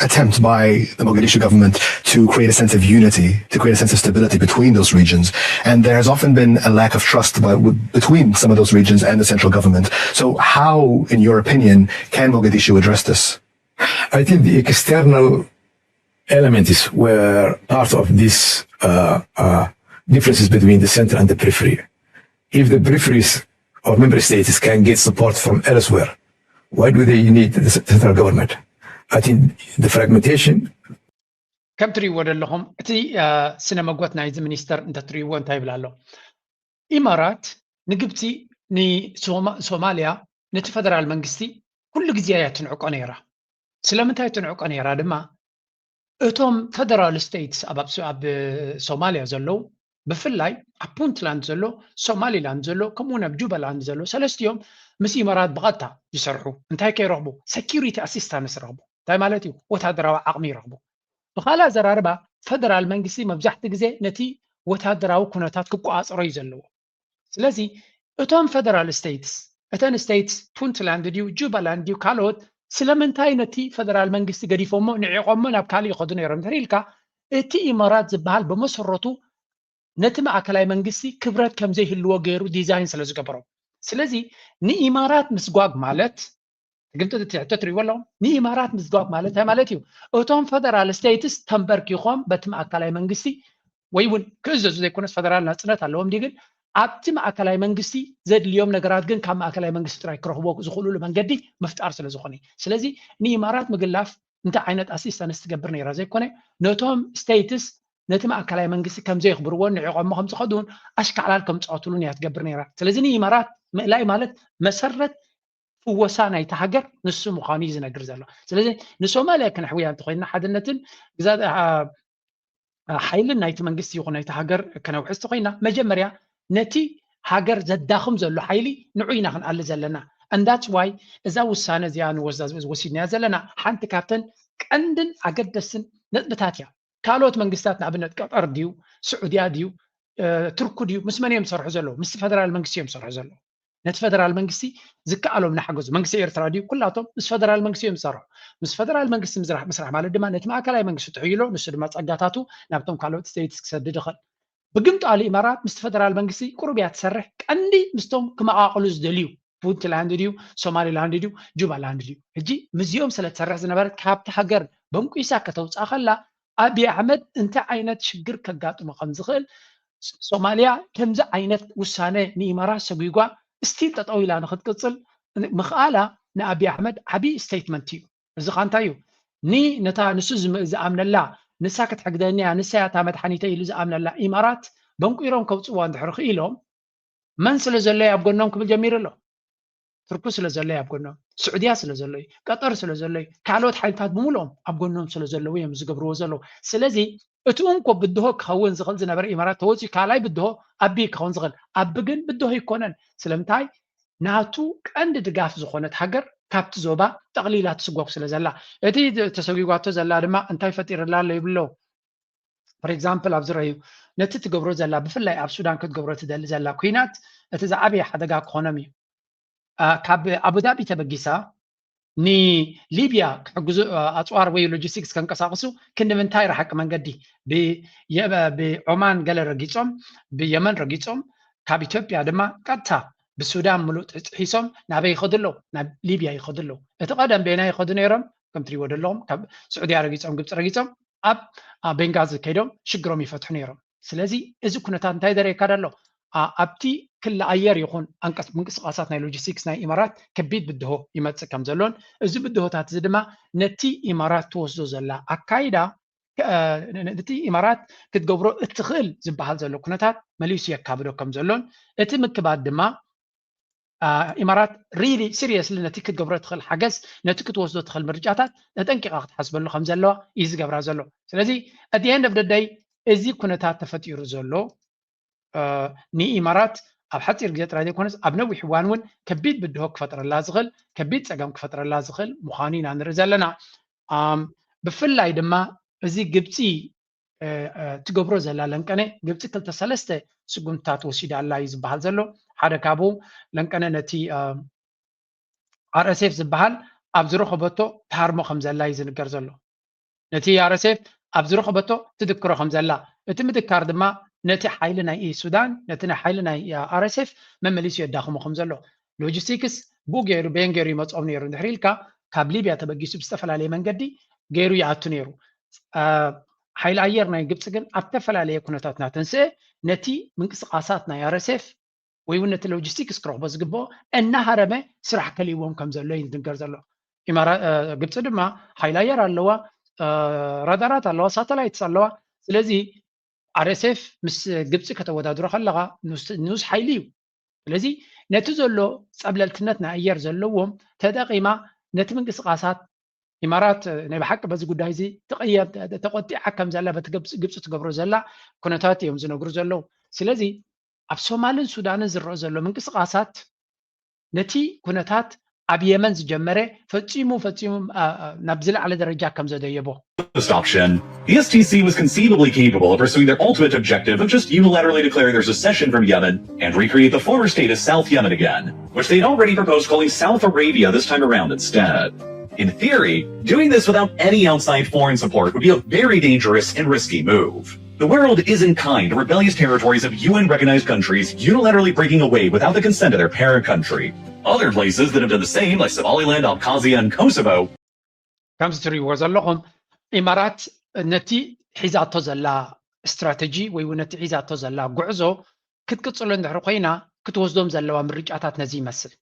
attempt by the Mogadishu government to create a sense of unity, to create a sense of stability between those regions. And there has often been a lack of trust by, between some of those regions and the central government. So how, in your opinion, can Mogadishu address this? I think the external elements were part of these uh, uh, differences between the center and the periphery. If the peripheries or member states can get support from elsewhere, why do they need the central government? I think the fragmentation ከም ትሪእዎ ዘለኹም እቲ ስነ መጎት ናይዚ ሚኒስተር እንተትሪእዎ እንታይ ይብል ኣሎ? ኢማራት ንግብፂ ንሶማልያ ነቲ ፈደራል መንግስቲ ኩሉ ግዜ እያ ትንዕቆ ነይራ። ስለምንታይ ትንዕቆ ነይራ ድማ እቶም ፈደራል ስቴትስ ኣብ ሶማልያ ዘለዉ ብፍላይ ኣብ ፑንትላንድ ዘሎ ሶማሊላንድ ዘሎ ከምኡውን ኣብ ጁባላንድ ዘሎ ሰለስቲኦም ምስ ኢማራት ብቐጥታ ይሰርሑ እንታይ ከይረኽቡ ሰኪሪቲ ኣሲስታንስ ረኽቡ እንታይ ማለት እዩ ወታደራዊ ዓቕሚ ይረኽቡ ብኻልእ ኣዘራርባ ፈደራል መንግስቲ መብዛሕቲ ግዜ ነቲ ወታደራዊ ኩነታት ክቆፃፀሮ እዩ ዘለዎ ስለዚ እቶም ፈደራል ስቴትስ እተን ስቴትስ ፑንትላንድ ድዩ ጁባላንድ ድዩ ካልኦት ስለምንታይ ነቲ ፈደራል መንግስቲ ገዲፎሞ ንዒቆሞ ናብ ካልእ ይኸዱ ነይሮም እንተ ኢልካ እቲ ኢማራት ዝበሃል ብመሰረቱ ነቲ ማእከላይ መንግስቲ ክብረት ከም ዘይህልዎ ገይሩ ዲዛይን ስለ ዝገበሮ ስለዚ ንኢማራት ምስጓግ ማለት ግምጥቲ ሕቶ ትሪእዎ ኣለኹም ንኢማራት ምስጓግ ማለት እንታይ ማለት እዩ እቶም ፈደራል ስቴትስ ተንበርኪኾም በቲ ማእከላይ መንግስቲ ወይ እውን ክእዘዙ ዘይኮነስ ፈደራል ናፅነት ኣለዎም ድዩ ግን ኣብቲ ማእከላይ መንግስቲ ዘድልዮም ነገራት ግን ካብ ማእከላይ መንግስቲ ጥራይ ክረኽቦ ዝኽእሉሉ መንገዲ ምፍጣር ስለ ዝኾነ ስለዚ ንኢማራት ምግላፍ እንታይ ዓይነት ኣሲስታንስ ትገብር ነይራ ዘይኮነ ነቶም ስቴትስ ነቲ ማእከላይ መንግስቲ ከም ዘየኽብርዎን ንዕቆሞ ከም ዝኸዱን ኣሽካዕላል ከም ዝፃወትሉን እያ ትገብር ነይራ ስለዚ ንኢማራት ምእላይ ማለት መሰረት ፍወሳ ናይቲ ሃገር ንሱ ምዃኑ እዩ ዝነግር ዘሎ ስለዚ ንሶማልያ ክነሕውያ እንተኮይንና ሓድነትን ግዛ ሓይልን ናይቲ መንግስቲ ይኹን ናይቲ ሃገር ከነውሕዝ ተኮይና መጀመርያ ነቲ ሃገር ዘዳኽም ዘሎ ሓይሊ ንዑ ኢና ክንኣሊ ዘለና and that's why እዛ ውሳነ እዚኣ ንወስዳ ወሲድናያ ዘለና ሓንቲ ካብተን ቀንድን ኣገደስትን ነጥብታት እያ ካልኦት መንግስታት ንኣብነት ቀጠር ድዩ ስዑድያ ድዩ ቱርኩ ድዩ ምስ መን እዮም ዝሰርሑ ዘለዉ ምስ ፈደራል መንግስቲ እዮም ዝሰርሑ ዘለዉ ነቲ ፈደራል መንግስቲ ዝከኣሎም ናሓገዙ መንግስቲ ኤርትራ ድዩ ኩላቶም ምስ ፈደራል መንግስቲ እዮም ዝሰርሑ ምስ ፈደራል መንግስቲ ምስራሕ ምስራሕ ማለት ድማ ነቲ ማእከላይ መንግስቲ ትሕይሎ ንሱ ድማ ጸጋታቱ ናብቶም ካልኦት ስቴትስ ክሰድድ ይኽእል ብግምጣሉ ኢማራት ምስቲ ፈደራል መንግስቲ ቁሩብ እያ ትሰርሕ ቀንዲ ምስቶም ክመቓቕሉ ዝደልዩ ፑንትላንድ ድዩ ሶማሊላንድ ድዩ ጁባላንድ ድዩ ሕጂ ምስዚኦም ስለ ትሰርሕ ዝነበረት ካብቲ ሃገር በንቂሳ ከተውፅኣ ከላ ኣብይ ኣሕመድ እንታይ ዓይነት ሽግር ከጋጥሞ ከም ዝኽእል ሶማልያ ከምዚ ዓይነት ውሳነ ንኢማራት ሰጒጓ ስቲል ጠጠው ኢላ ንክትቅፅል ምኽኣላ ንኣብይ ኣሕመድ ዓብዪ ስቴትመንት እዩ እዚ ካ እንታይ እዩ ኒ ነታ ንሱ ዝኣምነላ ንሳ ክትሕግዘኒ እያ ንሳ እያ እታ መድሓኒተይ ኢሉ ዝኣምነላ ኢማራት በንቂሮም ከውፅዋ እንድሕር ክኢሎም መን ስለ ዘሎ ኣብ ጎኖም ክብል ጀሚሩ ኣሎ ትርኩ ስለ ዘሎ ኣብ ጎኖም ስዑድያ ስለ ዘሎ እዩ ቀጠር ስለ ዘሎ እዩ ካልኦት ሓይልታት ብምሉኦም ኣብ ጎኖም ስለ ዘለዉ እዮም ዝገብርዎ ዘለዉ ስለዚ እቲ እንኮ ብድሆ ክኸውን ዝኽእል ዝነበረ ኢማራት ተወፂኡ ካልኣይ ብድሆ ኣቢ ክኸውን ዝኽእል ኣቢ ግን ብድሆ ይኮነን ስለምንታይ ናቱ ቀንዲ ድጋፍ ዝኾነት ሃገር ካብቲ ዞባ ጠቕሊላ ትስጎግ ስለ ዘላ እቲ ተሰጒጓቶ ዘላ ድማ እንታይ ፈጢርላ ኣሎ ይብሎ for example ኣብዚ ረዩ ነቲ ትገብሮ ዘላ ብፍላይ ኣብ ሱዳን ክትገብሮ ትደሊ ዘላ ኩናት እቲ ዝዓበየ ሓደጋ ክኾኖም እዩ ካብ ኣቡዳቢ ተበጊሳ ንሊብያ ክሕግዙ ኣፅዋር ወይ ሎጂስቲክስ ከንቀሳቅሱ ክንዲ ምንታይ ረሓቂ መንገዲ ብኦማን ገለ ረጊፆም ብየመን ረጊፆም ካብ ኢትዮጵያ ድማ ቀጥታ ብሱዳን ምሉእ ጥሒሶም ናበይ ይኸዱ ኣለዉ? ናብ ሊብያ ይኸዱ ኣለዉ። እቲ ቀደም በየናይ ይኸዱ ነይሮም? ከም ትሪእዎ ዘለኹም ካብ ስዑድያ ረጊጾም፣ ግብፂ ረጊጾም ኣብ ቤንጋዚ ከይዶም ሽግሮም ይፈትሑ ነይሮም። ስለዚ እዚ ኩነታት እንታይ ዘርእየካ ደሎ? ኣብቲ ክሊ ኣየር ይኹን ኣንቀስ ምንቅስቃሳት ናይ ሎጂስቲክስ ናይ ኢማራት ከቢድ ብድሆ ይመፅእ ከም ዘሎን እዚ ብድሆታት እዚ ድማ ነቲ ኢማራት ትወስዶ ዘላ ኣካይዳ ነቲ ኢማራት ክትገብሮ እትኽእል ዝበሃል ዘሎ ኩነታት መሊሱ የካብዶ ከም ዘሎን እቲ ምክባድ ድማ ኢማራት ሪሊ ሲሪየስሊ ነቲ ክትገብሮ ትኽእል ሓገዝ ነቲ ክትወስዶ ትኽእል ምርጫታት ተጠንቂቓ ክትሓስበሉ ከም ዘለዋ እዩ ዝገብራ ዘሎ። ስለዚ ኣት ኤንድ ኦፍ ደይ እዚ ኩነታት ተፈጢሩ ዘሎ ንኢማራት ኣብ ሓፂር ግዜ ጥራይ ዘይኮነስ ኣብ ነዊሕ እዋን እውን ከቢድ ብድሆ ክፈጥረላ ዝኽእል ከቢድ ፀገም ክፈጥረላ ዝኽእል ምዃኑ ኢና ንርኢ ዘለና። ብፍላይ ድማ እዚ ግብፂ ትገብሮ ዘላ ለንቀነ ግብፂ ክልተ ሰለስተ ስጉምትታት ወሲዳ ኣላ እዩ ዝበሃል ዘሎ። ሓደ ካብኡ ለንቀነ ነቲ ኣርኤስኤፍ ዝበሃል ኣብ ዝረኸበቶ ትሃርሞ ከም ዘላ እዩ ዝንገር ዘሎ። ነቲ ኣርኤስኤፍ ኣብ ዝረኸበቶ ትድክሮ ከም ዘላ፣ እቲ ምድካር ድማ ነቲ ሓይሊ ናይ ሱዳን ነቲ ናይ ሓይሊ ናይ ኣርኤስኤፍ መመሊሱ የዳኽሞ ከም ዘሎ፣ ሎጂስቲክስ ብኡ ገይሩ በየን ገይሩ ይመፅኦም ነይሩ እንድሕር ኢልካ ካብ ሊብያ ተበጊሱ ብዝተፈላለየ መንገዲ ገይሩ ይኣቱ ነይሩ። ሓይሊ ኣየር ናይ ግብፂ ግን ኣብ ዝተፈላለየ ኩነታት እናተንስአ ነቲ ምንቅስቃሳት ናይ ኣርኤስኤፍ ወይ እውን ነቲ ሎጂስቲክስ ክረኽቦ ዝግብኦ እናሃረመ ስራሕ ከልይዎም ከም ዘሎ እዩ ዝንገር ዘሎ። ግብፂ ድማ ሓይሊ ኣየር ኣለዋ፣ ራዳራት ኣለዋ፣ ሳተላይትስ ኣለዋ። ስለዚ ኣርኤስኤፍ ምስ ግብፂ ከተወዳድሮ ከለካ ንኡስ ሓይሊ እዩ። ስለዚ ነቲ ዘሎ ፀብለልትነት ናይ ኣየር ዘለዎም ተጠቂማ ነቲ ምንቅስቃሳት ኢማራት ናይ ብሓቂ በዚ ጉዳይ እዚ ተቆጢዓ ከም ዘላ በቲ ግብፂ ትገብሮ ዘላ ኩነታት እዮም ዝነግሩ ዘለዉ። ስለዚ ኣብ ሶማልን ሱዳንን ዝረአ ዘሎ ምንቅስቃሳት ነቲ ኩነታት ኣብ የመን ዝጀመረ ፈፂሙ ፈፂሙ ናብ ዝለዓለ ደረጃ ከም ዘደየቦ option. The S T C was conceivably capable of pursuing their ultimate objective of just unilaterally declaring their secession from Yemen and recreate the former state as South Yemen again, which they had already proposed calling South Arabia this time around instead. In theory, doing this without any outside foreign support would be a very dangerous and risky move. The world isn't kind to rebellious territories of U N recognized countries unilaterally breaking away without the consent of their parent country. Other places that have done the same, like Somaliland, Abkhazia, and Kosovo, ከምዚ ትሪእዎ ዘለኹም ኢማራት ነቲ ሒዛቶ ዘላ ስትራተጂ ወይ እውን ነቲ ሒዛቶ ዘላ ጉዕዞ ክትቅፅሎ እንድሕር ኮይና ክትወስዶም ዘለዋ ምርጫታት ነዚ ይመስል።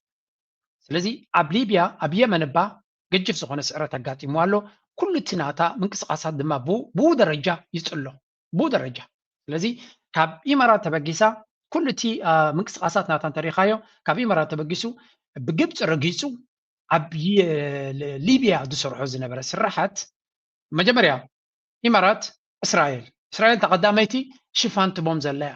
ስለዚ ኣብ ሊብያ ኣብ የመን እባ ገጅፍ ዝኾነ ስዕረት ኣጋጢሙ ኣሎ። ኩሉ እቲ ናታ ምንቅስቃሳት ድማ ብኡ ደረጃ ይፅሎ ብኡ ደረጃ። ስለዚ ካብ ኢማራት ተበጊሳ ኩሉ እቲ ምንቅስቃሳት ናታ እንተሪኻዮ ካብ ኢማራት ተበጊሱ ብግብፂ ረጊፁ ኣብ ሊብያ ዝሰርሖ ዝነበረ ስራሓት መጀመርያ ኢማራት እስራኤል እስራኤል ተቐዳመይቲ ሽፋን ትቦም ዘለያ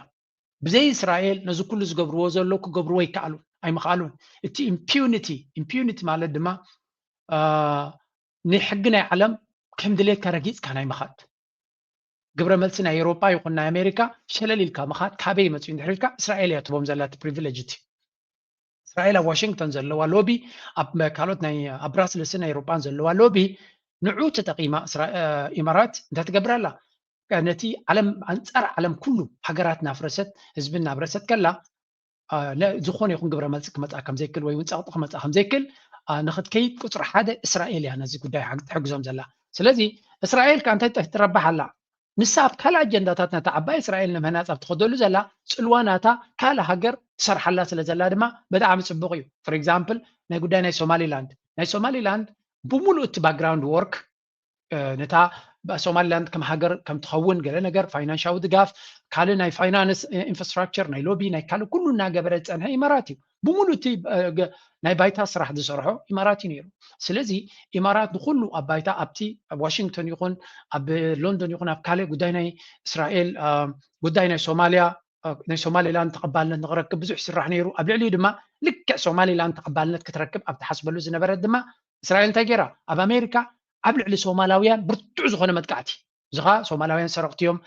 ብዘይ እስራኤል ነዚ ኩሉ ዝገብርዎ ዘለዉ ክገብርዎ ይከኣሉ ኣይምኽኣሉን። እቲ ኢምፒዩኒቲ ኢምፒዩኒቲ ማለት ድማ ንሕጊ ናይ ዓለም ከም ድሌትካ ረጊፅካ ናይ ምኻድ ግብረ መልሲ ናይ ኤውሮጳ ይኹን ናይ ኣሜሪካ ሸለል ኢልካ ምኻድ ካበይ መፅኡ እንድሕር ኢልካ እስራኤል እያ ትቦም ዘላ እቲ ፕሪቪሌጅ እቲ እስራኤል ኣብ ዋሽንግተን ዘለዋ ሎቢ ኣብ ካልኦት ናይ ኣብ ብራስልስን ኤውሮጳን ዘለዋ ሎቢ ንዑ ተጠቂማ ኢማራት እንታይ ትገብር ኣላ ነቲ ዓለም ኣንፃር ዓለም ኩሉ ሃገራት ናፍረሰት ህዝቢ እናብረሰት ከላ ዝኾነ ይኹን ግብረ መልሲ ክመፃ ከምዘይክል ወይ እውን ፀቕጢ ክመፃ ከምዘይክል ንክትከይድ ቁፅሪ ሓደ እስራኤል እያ ነዚ ጉዳይ ትሕግዞም ዘላ። ስለዚ እስራኤል ከዓ እንታይ ትረባሕ ኣላ? ንሳ ኣብ ካልእ ኣጀንዳታት ነታ ዓባይ እስራኤል ንምህናፅ ኣብ ትኸደሉ ዘላ ፅልዋ ናታ ካልእ ሃገር ትሰርሓላ ስለ ዘላ ድማ ብጣዕሚ ፅቡቕ እዩ። ፎር ኤግዛምፕል ናይ ጉዳይ ናይ ሶማሊላንድ ናይ ሶማሊላንድ ብሙሉእ እቲ ባክግራውንድ ወርክ ነታ ሶማሊላንድ ከም ሃገር ከም ትኸውን ገለ ነገር ፋይናንሻዊ ድጋፍ ካልእ ናይ ፋይናንስ ኢንፍራስትራክቸር ናይ ሎቢ ናይ ካልእ ኩሉ እናገበረ ዝፀንሐ ኢማራት እዩ። ብሙሉ እቲ ናይ ባይታ ስራሕ ዝሰርሖ ኢማራት እዩ ነይሩ። ስለዚ ኢማራት ንኩሉ ኣብ ባይታ ኣብቲ ኣብ ዋሽንግቶን ይኹን ኣብ ሎንዶን ይኹን ኣብ ካልእ ጉዳይ ናይ እስራኤል ጉዳይ ናይ ሶማሊያ ናይ ሶማሊላንድ ተቐባልነት ንክረክብ ብዙሕ ይስራሕ ነይሩ። ኣብ ልዕሊኡ ድማ ልክዕ ሶማሊላንድ ተቐባልነት ክትረክብ ኣብ ትሓስበሉ ዝነበረት ድማ እስራኤል እንታይ ገይራ ኣብ ኣሜሪካ ኣብ ልዕሊ ሶማላውያን ብርቱዕ ዝኾነ መጥቃዕቲ እዚ ኸዓ ሶማላውያን ሰረቕቲ እዮም፣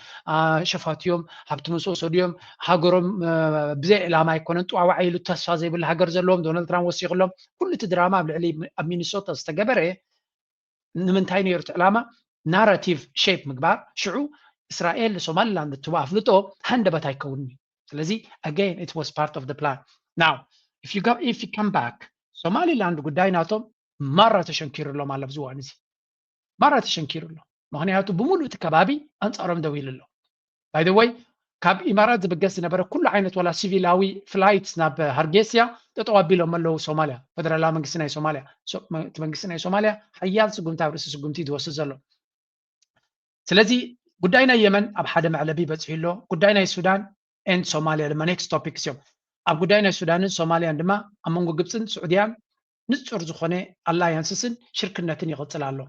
ሸፋቱ እዮም፣ ሃብቲ ምስ ወሰዱ እዮም፣ ሃገሮም ብዘይ ዕላማ ኣይኮነን ጥዋዋዕ ኢሉ ተስፋ ዘይብሉ ሃገር ዘለዎም ዶናልድ ትራምፕ ወሲኽሎም ኩሉ እቲ ድራማ ኣብ ልዕሊ ኣብ ሚኒሶታ ዝተገበረ ንምንታይ ነይሩ እቲ ዕላማ ናራቲቭ ሼፕ ምግባር ሽዑ እስራኤል ንሶማሊላንድ እትህቦ ኣፍልጦ ሃንደበት ኣይከውንን እዩ። ስለዚ again it was part of the plan. Now if you go, if you come back, ሶማሊላንድ ጉዳይ ናቶም ማራ ተሸንኪሩ ኣሎ ማለት ኣብዚ እዋን እዚ ማራ ተሸንኪሩ ኣሎ። ምክንያቱ ብምሉእ እቲ ከባቢ ኣንፃሮም ደው ኢሉ ኣሎ። By the way ካብ ኢማራት ዝብገስ ዝነበረ ኩሉ ዓይነት ዋላ ሲቪላዊ ፍላይትስ ናብ ሃርጌስያ ጠጠው ኣቢሎም ኣለዉ። ሶማሊያ ፈደራላዊ መንግስቲ ናይ ሶማሊያ እቲ መንግስቲ ናይ ሶማሊያ ሓያል ስጉምቲ ኣብ ርእሲ ስጉምቲ ዝወስድ ዘሎ። ስለዚ ጉዳይ ናይ የመን ኣብ ሓደ መዕለቢ በፂሑ ኣሎ። ጉዳይ ናይ ሱዳን and ሶማሊያ ድማ ኔክስት ቶፒክስ እዮም። ኣብ ጉዳይ ናይ ሱዳንን ሶማሊያን ድማ ኣብ መንጎ ግብፅን ስዑድያን ንፁር ዝኾነ ኣላያንስስን ሽርክነትን ይቕፅል ኣሎ።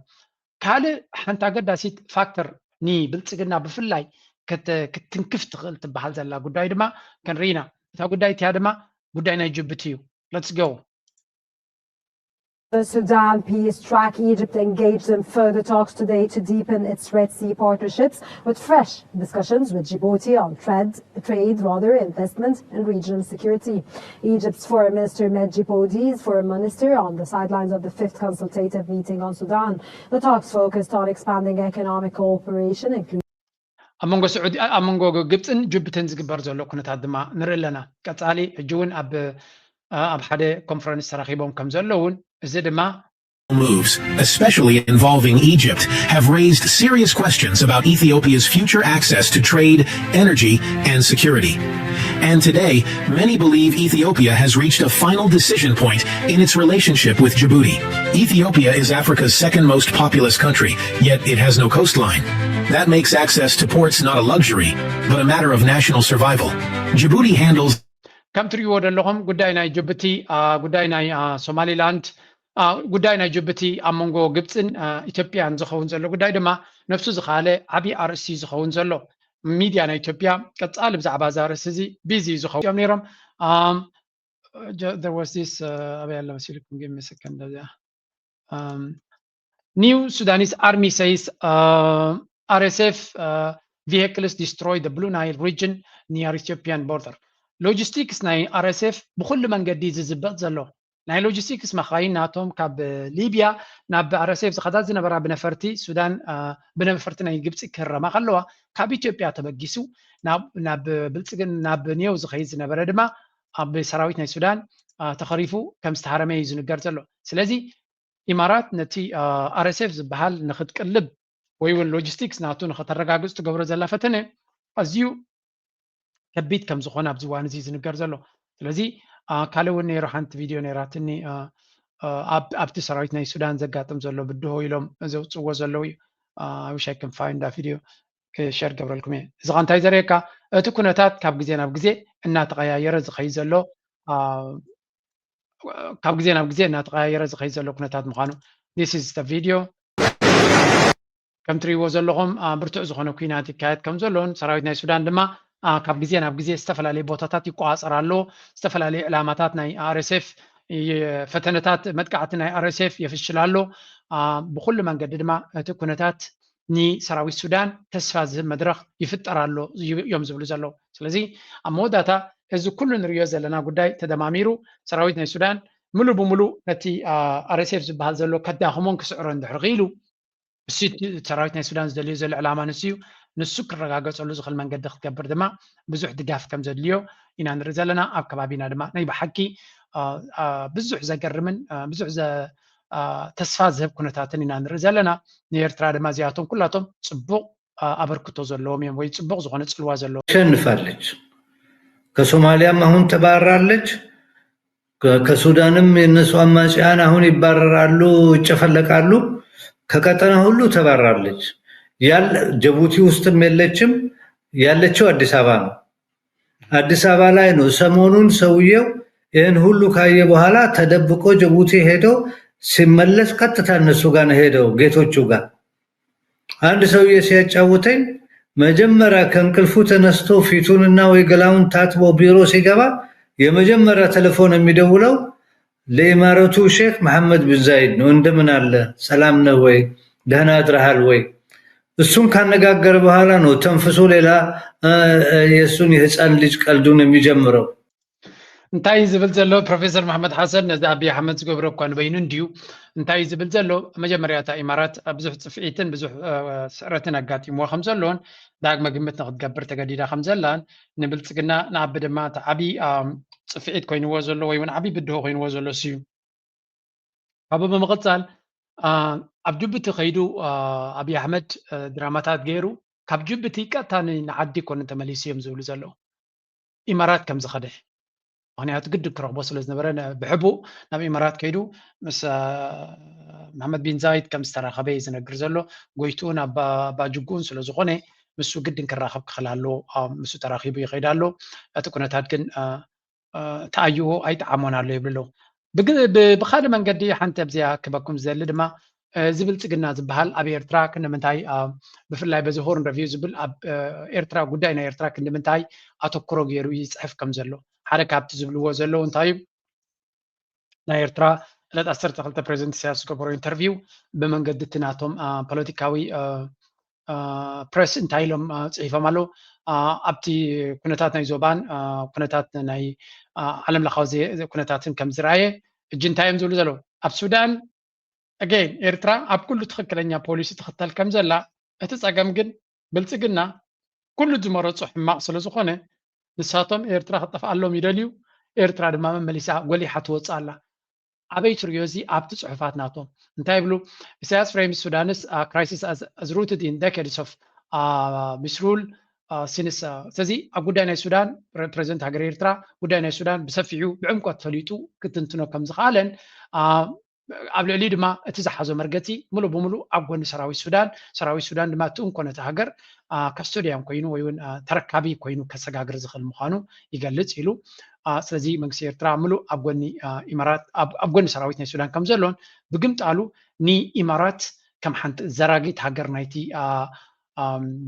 ካልእ ሓንቲ ኣገዳሲት ፋክተር ንብልፅግና ብፍላይ ክትንክፍ ትኽእል ትበሃል ዘላ ጉዳይ ድማ ክንርኢና። እታ ጉዳይ እቲያ ድማ ጉዳይ ናይ ጅቡቲ እዩ። Let's go. The Sudan peace track, Egypt engaged in further talks today to deepen its Red Sea partnerships, with fresh discussions with Djibouti on trade, trade, rather, investment, and regional security. Egypt's foreign minister met Djibouti's foreign minister on the sidelines of the fifth consultative meeting on Sudan. The talks focused on expanding economic cooperation, including ኣብ መንጎ ስዑዲ ኣብ መንጎ ግብፅን ጅቡትን ዝግበር ዘሎ ኩነታት ድማ ንርኢ ኣለና። ቀፃሊ ሕጂ እውን ኣብ ኣብ ሓደ ኮንፈረንስ ተራኺቦም ከም ዘለውን እዚ ድማ moves, especially involving Egypt, have raised serious questions about Ethiopia's future access to trade, energy, and security. And today, many believe Ethiopia has reached a final decision point in its relationship with Djibouti. Ethiopia is Africa's second most populous country, yet it has no coastline. That makes access to ports not a luxury, but a matter of national survival. Djibouti handles ከም ትሪእዎ ዘለኹም ጉዳይ ናይ ጅቡቲ ጉዳይ ናይ ሶማሊላንድ ጉዳይ ናይ ጅቡቲ ኣብ መንጎ ግብፅን ኢትዮጵያን ዝኸውን ዘሎ ጉዳይ ድማ ነፍሱ ዝኸኣለ ዓብዪ ኣርእስቲ ዝኸውን ዘሎ። ሚድያ ናይ ኢትዮጵያ ቀፃሊ ብዛዕባ እዚ ኣርእስቲ እዚ ቢዚ ዝኸውን እዮም ነይሮም። There was this ኣበይ ኣለ መሲልኩም ግን መሰከን እንደዚያ New Sudanese Army says uh, R S F uh, vehicles destroy the Blue Nile region near Ethiopian border. ሎጂስቲክስ ናይ R S F ብኩሉ መንገዲ ዝዝበጥ ዘሎ ናይ ሎጂስቲክስ መኻይን ናቶም ካብ ሊብያ ናብ R S F ዝኸዳ ዝነበራ ብነፈርቲ ሱዳን ብነፈርቲ ናይ ግብፂ ክረማ ከለዋ ካብ ኢትዮጵያ ተበጊሱ ናብ ብልፅግን ናብ ኔው ዝኸይድ ዝነበረ ድማ ኣብ ሰራዊት ናይ ሱዳን ተኸሪፉ ከም ዝተሃረመ እዩ ዝንገር ዘሎ። ስለዚ ኢማራት ነቲ R S F ዝበሃል ንክትቅልብ ወይ እውን ሎጂስቲክስ ናቱ ንክተረጋግፅ ትገብሮ ዘላ ፈተነ ኣዝዩ ከቢድ ከም ዝኾነ ኣብዚ እዋን እዚ ዝንገር ዘሎ። ስለዚ ካልእ እውን ነይሩ ሓንቲ ቪድዮ ነይራትኒ ኣብቲ ሰራዊት ናይ ሱዳን ዘጋጥም ዘሎ ብድሆ ኢሎም ዘውፅዎ ዘለዉ እዩ። I wish I can find that video ክሸር ገብረልኩም እየ። እዚ ኸ እንታይ ዘርእየካ? እቲ ኩነታት ካብ ግዜ ናብ ግዜ እናተቐያየረ ዝኸይድ ዘሎ ካብ ግዜ ናብ ግዜ እናተቐያየረ ዝኸይድ ዘሎ ኩነታት ምዃኑ this is the video ከም ትሪእዎ ዘለኹም ብርቱዕ ዝኾነ ኩናት ይካየድ ከም ዘሎን ሰራዊት ናይ ሱዳን ድማ ካብ ግዜ ናብ ግዜ ዝተፈላለዩ ቦታታት ይቆፃፀር ኣሎ። ዝተፈላለዩ ዕላማታት ናይ R S F ፈተነታት መጥቃዕቲ ናይ R S F የፍሽል ኣሎ። ብኩሉ መንገዲ ድማ እቲ ኩነታት ንሰራዊት ሱዳን ተስፋ ዝህብ መድረኽ ይፍጠር ኣሎ እዮም ዝብሉ ዘለዉ። ስለዚ ኣብ መወዳእታ እዚ ኩሉ ንሪኦ ዘለና ጉዳይ ተደማሚሩ ሰራዊት ናይ ሱዳን ምሉእ ብምሉእ ነቲ R S F ዝበሃል ዘሎ ከዳኽሞን ክስዕሮ እንድሕር ክኢሉ እሱ ሰራዊት ናይ ሱዳን ዝደልዮ ዘሎ ዕላማ ንሱ እዩ። ንሱ ክረጋገፀሉ ዝኽእል መንገዲ ክትገብር ድማ ብዙሕ ድጋፍ ከም ዘድልዮ ኢና ንርኢ ዘለና። ኣብ ከባቢና ድማ ናይ ብሓቂ ብዙሕ ዘገርምን ብዙሕ ተስፋ ዝህብ ኩነታትን ኢና ንርኢ ዘለና። ንኤርትራ ድማ እዚኣቶም ኩላቶም ፅቡቕ ኣበርክቶ ዘለዎም እዮም ወይ ፅቡቕ ዝኾነ ፅልዋ ዘለዎም። ተሸንፋለች። ከሶማሊያም አሁን ተባራለች። ከሱዳንም የነሱ አማጽያን አሁን ይባረራሉ፣ ይጨፈለቃሉ። ከቀጠና ሁሉ ተባራለች። ያል ጀቡቲ ውስጥም የለችም። ያለችው አዲስ አበባ ነው። አዲስ አበባ ላይ ነው። ሰሞኑን ሰውየው ይህን ሁሉ ካየ በኋላ ተደብቆ ጀቡቲ ሄዶ ሲመለስ ቀጥታ እነሱ ጋር ነው ሄደው ጌቶቹ ጋር። አንድ ሰውዬ ሲያጫውተኝ መጀመሪያ ከእንቅልፉ ተነስቶ ፊቱንና ወይ ገላውን ታጥቦ ቢሮ ሲገባ የመጀመሪያ ቴሌፎን የሚደውለው ለኢማረቱ ሼክ መሐመድ ቢን ዛይድ ነው። እንደምን አለ? ሰላም ነህ ወይ? ደህና አድረሃል ወይ? እሱን ካነጋገረ በኋላ ነው ተንፍሶ ሌላ የእሱን የህፃን ልጅ ቀልዱን የሚጀምረው። እንታይ ዝብል ዘሎ ፕሮፌሰር መሓመድ ሓሰን ነዚ ኣብይ ኣሕመድ ዝገብሮ እኳ ንበይኑ እንድዩ። እንታይ ዝብል ዘሎ፣ መጀመርያ እታ ኢማራት ብዙሕ ጽፍዒትን ብዙሕ ስዕረትን ኣጋጢምዋ ከም ዘሎን ዳግመ ግምት ንክትገብር ተገዲዳ ከም ዘላን፣ ንብልጽግና ንኣቢ ድማ እቲ ዓብዪ ጽፍዒት ኮይንዎ ዘሎ ወይ እውን ዓብዪ ብድሆ ኮይንዎ ዘሎ እሱ እዩ። ካብኡ ብምቕጻል ኣብ ጅቡቲ ከይዱ ኣብይ ኣሕመድ ድራማታት ገይሩ ካብ ጅቡቲ ቀጥታ ንዓዲ ኮነ ተመሊሱ እዮም ዝብሉ ዘለዉ። ኢማራት ከም ዝኸደ፣ ምክንያቱ ግድን ክረኽቦ ስለ ዝነበረ ብሕቡእ ናብ ኢማራት ከይዱ ምስ መሓመድ ቢን ዛይድ ከም ዝተራኸበ እዩ ዝነግር ዘሎ። ጎይትኡን ኣባጅጉኡን ስለ ዝኾነ ምስ ግድን ክራኸብ ክኽእል ኣለዎ። ምስ ተራኺቡ ይኸይድ ኣሎ። እቲ ኩነታት ግን ተኣይዎ ኣይጠዓሞን ኣሎ ይብሉ ኣለዉ። ብካልእ መንገዲ ሓንቲ ኣብዚኣ ክበኩም ዝደሊ ድማ እዚ ብልጽግና ዝበሃል ኣብ ኤርትራ ክንምንታይ ብፍላይ በዚ ሆርን ረቪው ዝብል ኣብ ኤርትራ ጉዳይ ናይ ኤርትራ ክንምንታይ ኣተኩሮ ገይሩ ይፅሕፍ ከም ዘሎ ሓደ ካብቲ ዝብልዎ ዘለዉ እንታይ እዩ? ናይ ኤርትራ ዕለት ዓሰርተ ክልተ ፕሬዚደንት ኢሳያስ ዝገበሮ ኢንተርቪው ብመንገዲ እቲ ናቶም ፖለቲካዊ ፕረስ እንታይ ኢሎም ፅሒፎም ኣለዉ? ኣብቲ ኩነታት ናይ ዞባን ኩነታት ናይ ዓለም ለኻዊ ኩነታትን ከም ዝረኣየ እጂ እንታይ እዮም ዝብሉ ዘለዉ? ኣብ ሱዳን ኣገይን ኤርትራ ኣብ ኩሉ ትኽክለኛ ፖሊሲ ትኽተል ከም ዘላ፣ እቲ ጸገም ግን ብልጽግና ኩሉ ዝመረጾ ሕማቕ ስለ ዝኾነ ንሳቶም ኤርትራ ክጠፍኣሎም ይደልዩ። ኤርትራ ድማ መመሊሳ ጎሊሓ ትወጽእ ኣላ። ኣበይ ትርእዮ እዚ? ኣብቲ ጽሑፋት ናቶም እንታይ ይብሉ? ኢሳያስ ፍሬምስ ሱዳንስ ክራይሲስ as rooted in decades of misrule since ስለዚ ኣብ ጉዳይ ናይ ሱዳን ፕሬዚደንት ሃገር ኤርትራ ጉዳይ ናይ ሱዳን ብሰፊሑ ብዕምቆት ፈሊጡ ክትንትኖ ከም ዝኸኣለን ኣብ ልዕሊ ድማ እቲ ዝሓዞ መርገፂ ሙሉእ ብሙሉእ ኣብ ጎኒ ሰራዊት ሱዳን፣ ሰራዊት ሱዳን ድማ እቲ እንኮ ነቲ ሃገር ካስቶዲያን ኮይኑ ወይ እውን ተረካቢ ኮይኑ ከሰጋግር ዝኽእል ምዃኑ ይገልፅ ኢሉ። ስለዚ መንግስቲ ኤርትራ ሙሉእ ኣብ ጎኒ ኢማራት ኣብ ጎኒ ሰራዊት ናይ ሱዳን ከም ዘሎን ብግምጣሉ ንኢማራት ከም ሓንቲ ዘራጊት ሃገር ናይቲ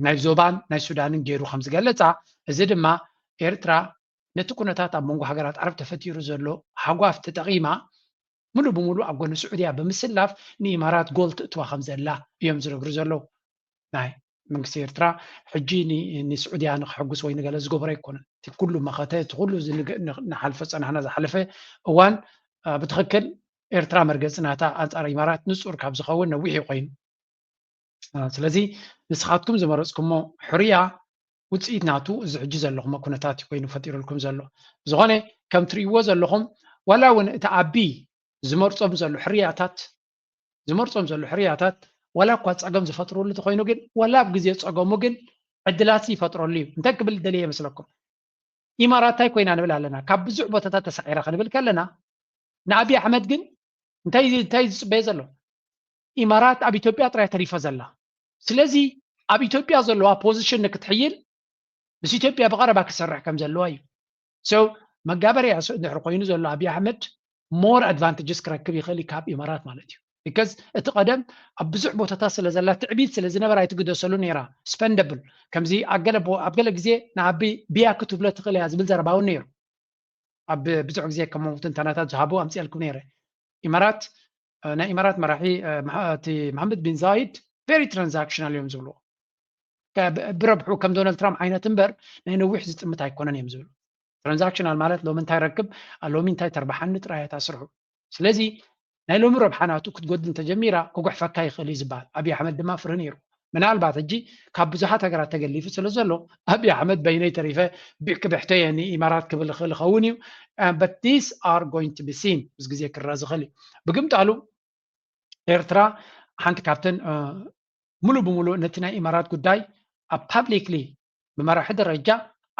ናይ ዞባን ናይ ሱዳንን ገይሩ ከም ዝገለፃ፣ እዚ ድማ ኤርትራ ነቲ ኩነታት ኣብ መንጎ ሃገራት ዓረብ ተፈጢሩ ዘሎ ሃጓፍ ተጠቒማ ሙሉ ብሙሉ ኣብ ጎኒ ስዑድያ ብምስላፍ ንኢማራት ጎል ትእትዋ ከም ዘላ እዮም ዝነግሩ ዘለዉ። ናይ መንግስቲ ኤርትራ ሕጂ ንስዑድያ ንክሕጉስ ወይ ንገለ ዝገበሮ ኣይኮነን። እቲ ኩሉ መኸተ፣ እቲ ኩሉ ንሓልፈ ዝፀናሕና ዝሓለፈ እዋን ብትኽክል ኤርትራ መርገፂ ናታ ኣንፃር ኢማራት ንፁር ካብ ዝኸውን ነዊሕ እዩ ኮይኑ። ስለዚ ንስኻትኩም ዝመረፅኩሞ ሕርያ ውፅኢት ናቱ እዚ ሕጂ ዘለኹሞ ኩነታት እዩ ኮይኑ ፈጢሩልኩም ዘሎ። ዝኾነ ከም ትርእይዎ ዘለኹም ዋላ እውን እቲ ኣቢ ዝመርፆም ዘሎ ሕርያታት ዝመርፆም ዘሎ ሕርያታት ዋላ እኳ ፀገም ዝፈጥሩሉ እንተኮይኑ ግን ዋላ ኣብ ግዜ ፀገሙ ግን ዕድላት ይፈጥረሉ እዩ። እንታይ ክብል ደልየ ይመስለኩም? ኢማራት እንታይ ኮይና ንብል ኣለና? ካብ ብዙሕ ቦታታት ተሳዒራ ክንብል ከለና ንኣብይ ኣሕመድ ግን እንታይ እንታይ ዝፅበየ ዘሎ? ኢማራት ኣብ ኢትዮጵያ ጥራይ ተሪፈ ዘላ። ስለዚ ኣብ ኢትዮጵያ ዘለዋ ፖዚሽን ንክትሕይል ምስ ኢትዮጵያ ብቐረባ ክሰርሕ ከም ዘለዋ እዩ። So መጋበርያ እንድሕር ኮይኑ ዘሎ ኣብይ ኣሕመድ more advantages ክረክብ ይኽእል እዩ ካብ ኢማራት ማለት እዩ። Because እቲ ቀደም ኣብ ብዙሕ ቦታታት ስለ ዘላ ትዕቢት ስለ ዝነበራ ኣይትግደሰሉ ነይራ። ስፐንደብል ከምዚ ኣብ ገለ ግዜ ንኣቢ ብያ ክትብሎ ትኽእል እያ ዝብል ዘረባ እውን ነይሩ። ኣብ ብዙሕ ግዜ ከም ትንተናታት ዝሃቡ ኣምፅኣልኩም ነይረ። ኢማራት ናይ ኢማራት መራሒ እቲ መሓመድ ቢን ዛይድ very transactional እዮም ዝብልዎ። ብረብሑ ከም ዶናልድ ትራምፕ ዓይነት እምበር ናይ ነዊሕ ዝጥምት ኣይኮነን እዮም ዝብሉ። ትራንዛክሽናል ማለት ሎሚ እንታይ ረክብ ሎሚ እንታይ ተርባሓኒ ጥራይ እያ ስርሑ። ስለዚ ናይ ሎሚ ረብሓ ናቱ ክትጎድል እንተጀሚራ ክጉሕፈካ ይኽእል እዩ ዝበሃል። ኣብይ ኣሕመድ ድማ ፍርሂ ነይሩ። ምናልባት ሕጂ ካብ ብዙሓት ሃገራት ተገሊፉ ስለ ዘሎ ኣብይ ኣሕመድ በይነይ ተሪፈ ክብሕቶ እየ ንኢማራት ክብል ይኽእል ይኸውን እዩ። But these are going to be seen ምስ ግዜ ክረኣ ዝኽእል እዩ። ብግምጣሉ ኤርትራ ሓንቲ ካብተን ሙሉ ብሙሉ ነቲ ናይ ኢማራት ጉዳይ ኣብ ፓብሊክሊ ብመራሒ ደረጃ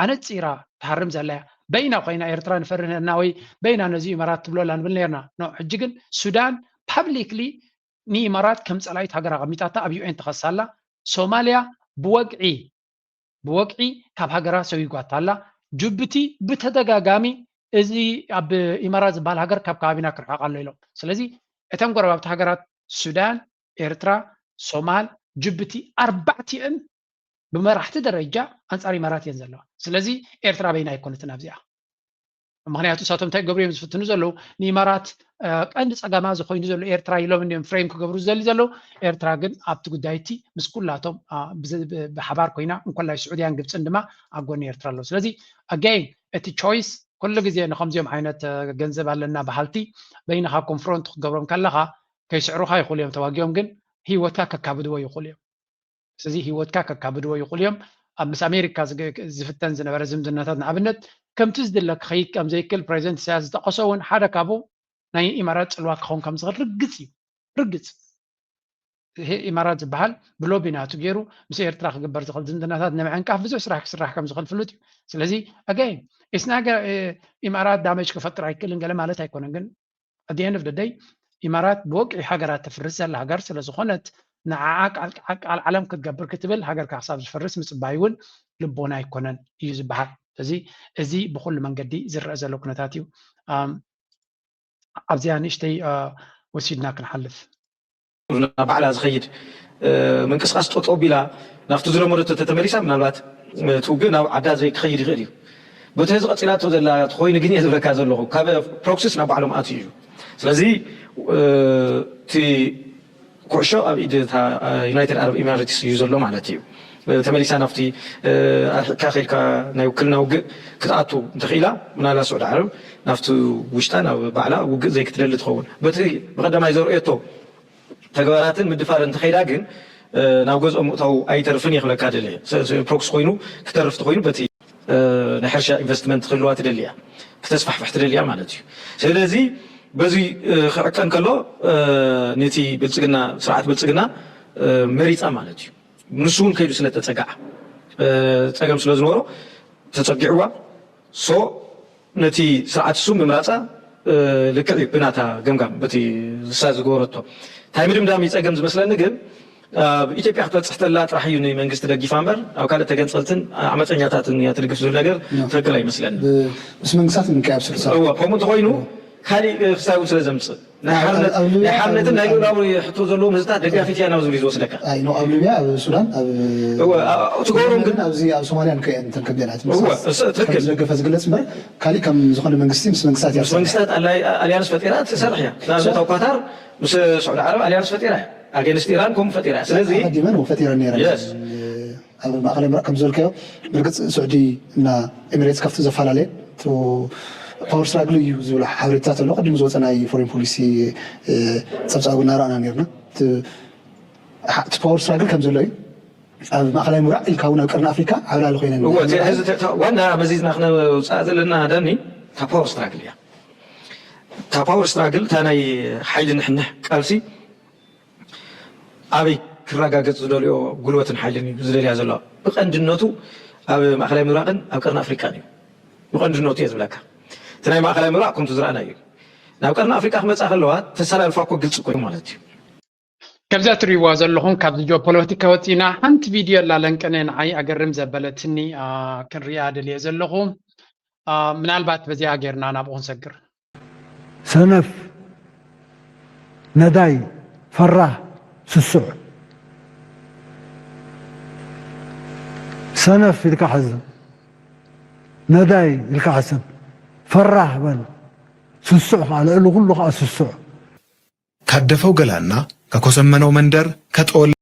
ኣነፂራ ትሃርም ዘላ እያ። በይና ኮይና ኤርትራ ንፈርህ ነርና ወይ በይና ነዚ ኢማራት ትብሎ ኣላ ንብል ነርና። ኖ ሕጂ ግን ሱዳን ፓብሊክሊ ንኢማራት ከም ፀላኢት ሃገር ኣቐሚጣታ ኣብ ዩ ኤን ተኸሳ ኣላ። ሶማልያ ብወግዒ ብወግዒ ካብ ሃገራ ሰጒጓታ ኣላ። ጅቡቲ ብተደጋጋሚ እዚ ኣብ ኢማራት ዝበሃል ሃገር ካብ ከባቢና ክርሕቕ ኣሎ ኢሎም። ስለዚ እተን ጎረባብቲ ሃገራት ሱዳን፣ ኤርትራ፣ ሶማል፣ ጅቡቲ ኣርባዕቲአን ብመራሕቲ ደረጃ ኣንፃር ኢማራት እየን ዘለዋ። ስለዚ ኤርትራ በይና ኣይኮነትን ኣብዚኣ። ምክንያቱ እሳቶም እንታይ ክገብሩ እዮም ዝፍትኑ ዘለዉ? ንኢማራት ቀንዲ ፀገማ ዝኾይኑ ዘሎ ኤርትራ ኢሎም እንዲዮም ፍሬም ክገብሩ ዝደሊ ዘለዉ። ኤርትራ ግን ኣብቲ ጉዳይ እቲ ምስ ኩላቶም ብሓባር ኮይና እንኮላይ ስዑድያን ግብፅን ድማ ኣብ ጎኒ ኤርትራ ኣለዉ። ስለዚ ኣጋይን እቲ ቾይስ ኩሉ ግዜ ንከምዚኦም ዓይነት ገንዘብ ኣለና በሃልቲ በይንኻ ኮንፍሮንት ክትገብሮም ከለኻ ከይስዕሩኻ ይኽእሉ እዮም ተዋጊኦም፣ ግን ህይወትካ ከካብድዎ ይኽእሉ እዮም። ስለዚ ህይወትካ ከካብድዎ ይኽእሉ እዮም። ኣብ ምስ ኣሜሪካ ዝፍተን ዝነበረ ዝምድናታት ንኣብነት ከምቲ ዝድለ ክኸይድ ከም ዘይክእል ፕሬዚደንት ኢሳያስ ዝጠቀሶ እውን ሓደ ካብኡ ናይ ኢማራት ፅልዋ ክኸውን ከም ዝኽእል ርግፅ እዩ። ርግፅ ኢማራት ዝበሃል ብሎቢ ናቱ ገይሩ ምስ ኤርትራ ክግበር ዝኽእል ዝምድናታት ንምዕንቃፍ ብዙሕ ስራሕ ክስራሕ ከም ዝኽእል ፍሉጥ እዩ። ስለዚ ኣገይ ኢስናገ ኢማራት ዳመጅ ክፈጥር ኣይክእልን ገለ ማለት ኣይኮነን፣ ግን ኣት ኤንድ ኦፍ ደይ ኢማራት ብወግዒ ሃገራት ተፍርስ ዘላ ሃገር ስለ ዝኾነት ንዓዓ ቃል ዓለም ክትገብር ክትብል ሃገርካ ክሳብ ዝፈርስ ምፅባይ እውን ልቦና ኣይኮነን እዩ ዝበሃል። ስለዚ እዚ ብኩሉ መንገዲ ዝረአ ዘሎ ኩነታት እዩ። ኣብዚኣ ንእሽተይ ወሲድና ክንሓልፍ። ናብ ባዕላ ዝኸይድ ምንቅስቃስ ጠጠው ቢላ ናብቲ ዝለመደቶ ተተመሊሳ ምናልባት እቲ ውግእ ናብ ዓዳ ዘይክኸይድ ይኽእል እዩ። በቲ ህዚ ቀፂላቶ ዘላ ተኮይኑ ግን እየ ዝብለካ ዘለኹ ካብ ፕሮክሲስ ናብ ባዕሎም ኣትዩ እዩ። ስለዚ እቲ ኩዕሾ ኣብ ኢድ እታ ዩናይትድ ዓረብ ኢማሬትስ እዩ ዘሎ ማለት እዩ። ተመሊሳ ናብቲ ኣርሒቅካ ከይድካ ናይ ውክልና ውግእ ክትኣቱ እንተኽኢላ ምናልባት ስዑዲ ዓረብ ናብቲ ውሽጣ ናብ ባዕላ ውግእ ዘይክትደሊ ትኸውን። በቲ ብቐዳማይ ዘርእየቶ ተግባራትን ምድፋር እንተኸይዳ ግን ናብ ገዝኦም ምእታው ኣይተርፍን እየ ክብለካ ደለ። ፕሮክስ ኮይኑ ክተርፍ ተኮይኑ በቲ ናይ ሕርሻ ኢንቨስትመንት ክህልዋ ትደሊ እያ፣ ክተስፋሕፍሕ ትደሊ እያ ማለት እዩ። ስለዚ በዚ ክዕቀን ከሎ ነቲ ብልፅግና ስርዓት ብልፅግና መሪፃ ማለት እዩ። ንሱ እውን ከይዱ ስለ ተፀግዓ ፀገም ስለ ዝነበሮ ተፀጊዕዋ ሶ ነቲ ስርዓት እሱ ምምራፃ ልክዕ እዩ ብናታ ገምጋም በቲ ንሳ ዝገበረቶ እንታይ ምድምዳም ይፀገም ዝመስለኒ ግን ኣብ ኢትዮጵያ ክትበፅሕ ተላ ጥራሕ እዩ ንመንግስቲ ደጊፋ እምበር ኣብ ካልእ ተገንፀልትን ዓመፀኛታትን እያ ትድግፍ ዝብል ነገር ትክክል ኣይመስለኒ። ምስ መንግስታት ንምክያብ ስልሳ እወ ከምኡ እንተኮይኑ ካሊእ ክሳብ ስለ ዘምፅእ ናይ ሓርነትን ናይ ልኡላዊ ሕቶ ዘለዎም ህዝብታት ደጋፊት እያ ናብ ዝብል እዩ ዝወስደካ። ኣብ ሊብያ ኣብ ሱዳን ትገብሮም ግን ኣብዚ ኣብ ሶማልያ ንከየን እንተን ከቢናት ትክክል ዝደገፈ ዝግለፅ እምበር ካሊእ ከም ዝኾነ መንግስቲ ምስ መንግስታት እያ መንግስታት ኣልያንስ ፈጢራ ትሰርሕ እያ። ንኣብነት ኣብ ኳታር ምስ ስዑዲ ዓረብ ኣልያንስ ፈጢራ እያ። ኣገንስት ኢራን ከምኡ ፈጢራ እያ። ስለዚ ኣዲመን ፈጢራ ነይራ ኣብ ማእኸላይ ምራቅ ከም ዝበልካዮ ብርግፅ ስዑዲ እና ኤሚሬትስ ካብቲ ዘፈላለየ ፓወር ስትራግል እዩ ዝብል ሓበሬታታት ኣሎ። ቅድሚ ዝወፀ ናይ ፎሬን ፖሊሲ ፀብፃብ እናረኣና ነርና። እቲ ፓወር ስትራግል ከም ዘሎ እዩ። ኣብ ማእኸላይ ምብራቕ ኢልካ እውን ኣብ ቀርኒ ኣፍሪካ ዓብላሊ ኮይነን ዋና መዚዝና ክነውፅኣ ዘለና ዳኒ እታ ፓወር ስትራግል እያ። እታ ፓወር ስትራግል እታ ናይ ሓይሊ ንሕንሕ ቃልሲ ኣበይ ክረጋገፅ ዝደልዮ ጉልበትን ሓይልን እዩ ዝደልያ ዘሎ። ብቐንድነቱ ኣብ ማእኸላይ ምብራቕን ኣብ ቀርኒ ኣፍሪቃን እዩ። ብቐንድነቱ እየ ዝብለካ። እቲ ናይ ማእኸላይ ምብራቕ ከምቲ ዝረኣናዮ እዩ። ናብ ቀርኒ ኣፍሪቃ ክመፃ ከለዋ ተሰላልፋ እኮ ግልፂ እኮ ማለት እዩ። ከምዚ እትሪእዋ ዘለኹም ካብዚ ጂኦፖለቲካ ወፂና ሓንቲ ቪድዮ ኣላ ለንቀነ ንዓይ ኣገርም ዘበለትኒ ክንሪኣ ደልየ ዘለኹ። ምናልባት በዚኣ ጌርና ናብኡ ክንሰግር። ሰነፍ፣ ነዳይ፣ ፈራህ፣ ስሱዕ። ሰነፍ ኢልካ ሕዝብ፣ ነዳይ ኢልካ ሕስብ፣ ፈራህ በል፣ ስሱዕ ከዓ ልዕሊ ኩሉ ከዓ ስሱዕ። ካደፈው ገላና ከኮሰመነው መንደር ከጠወለ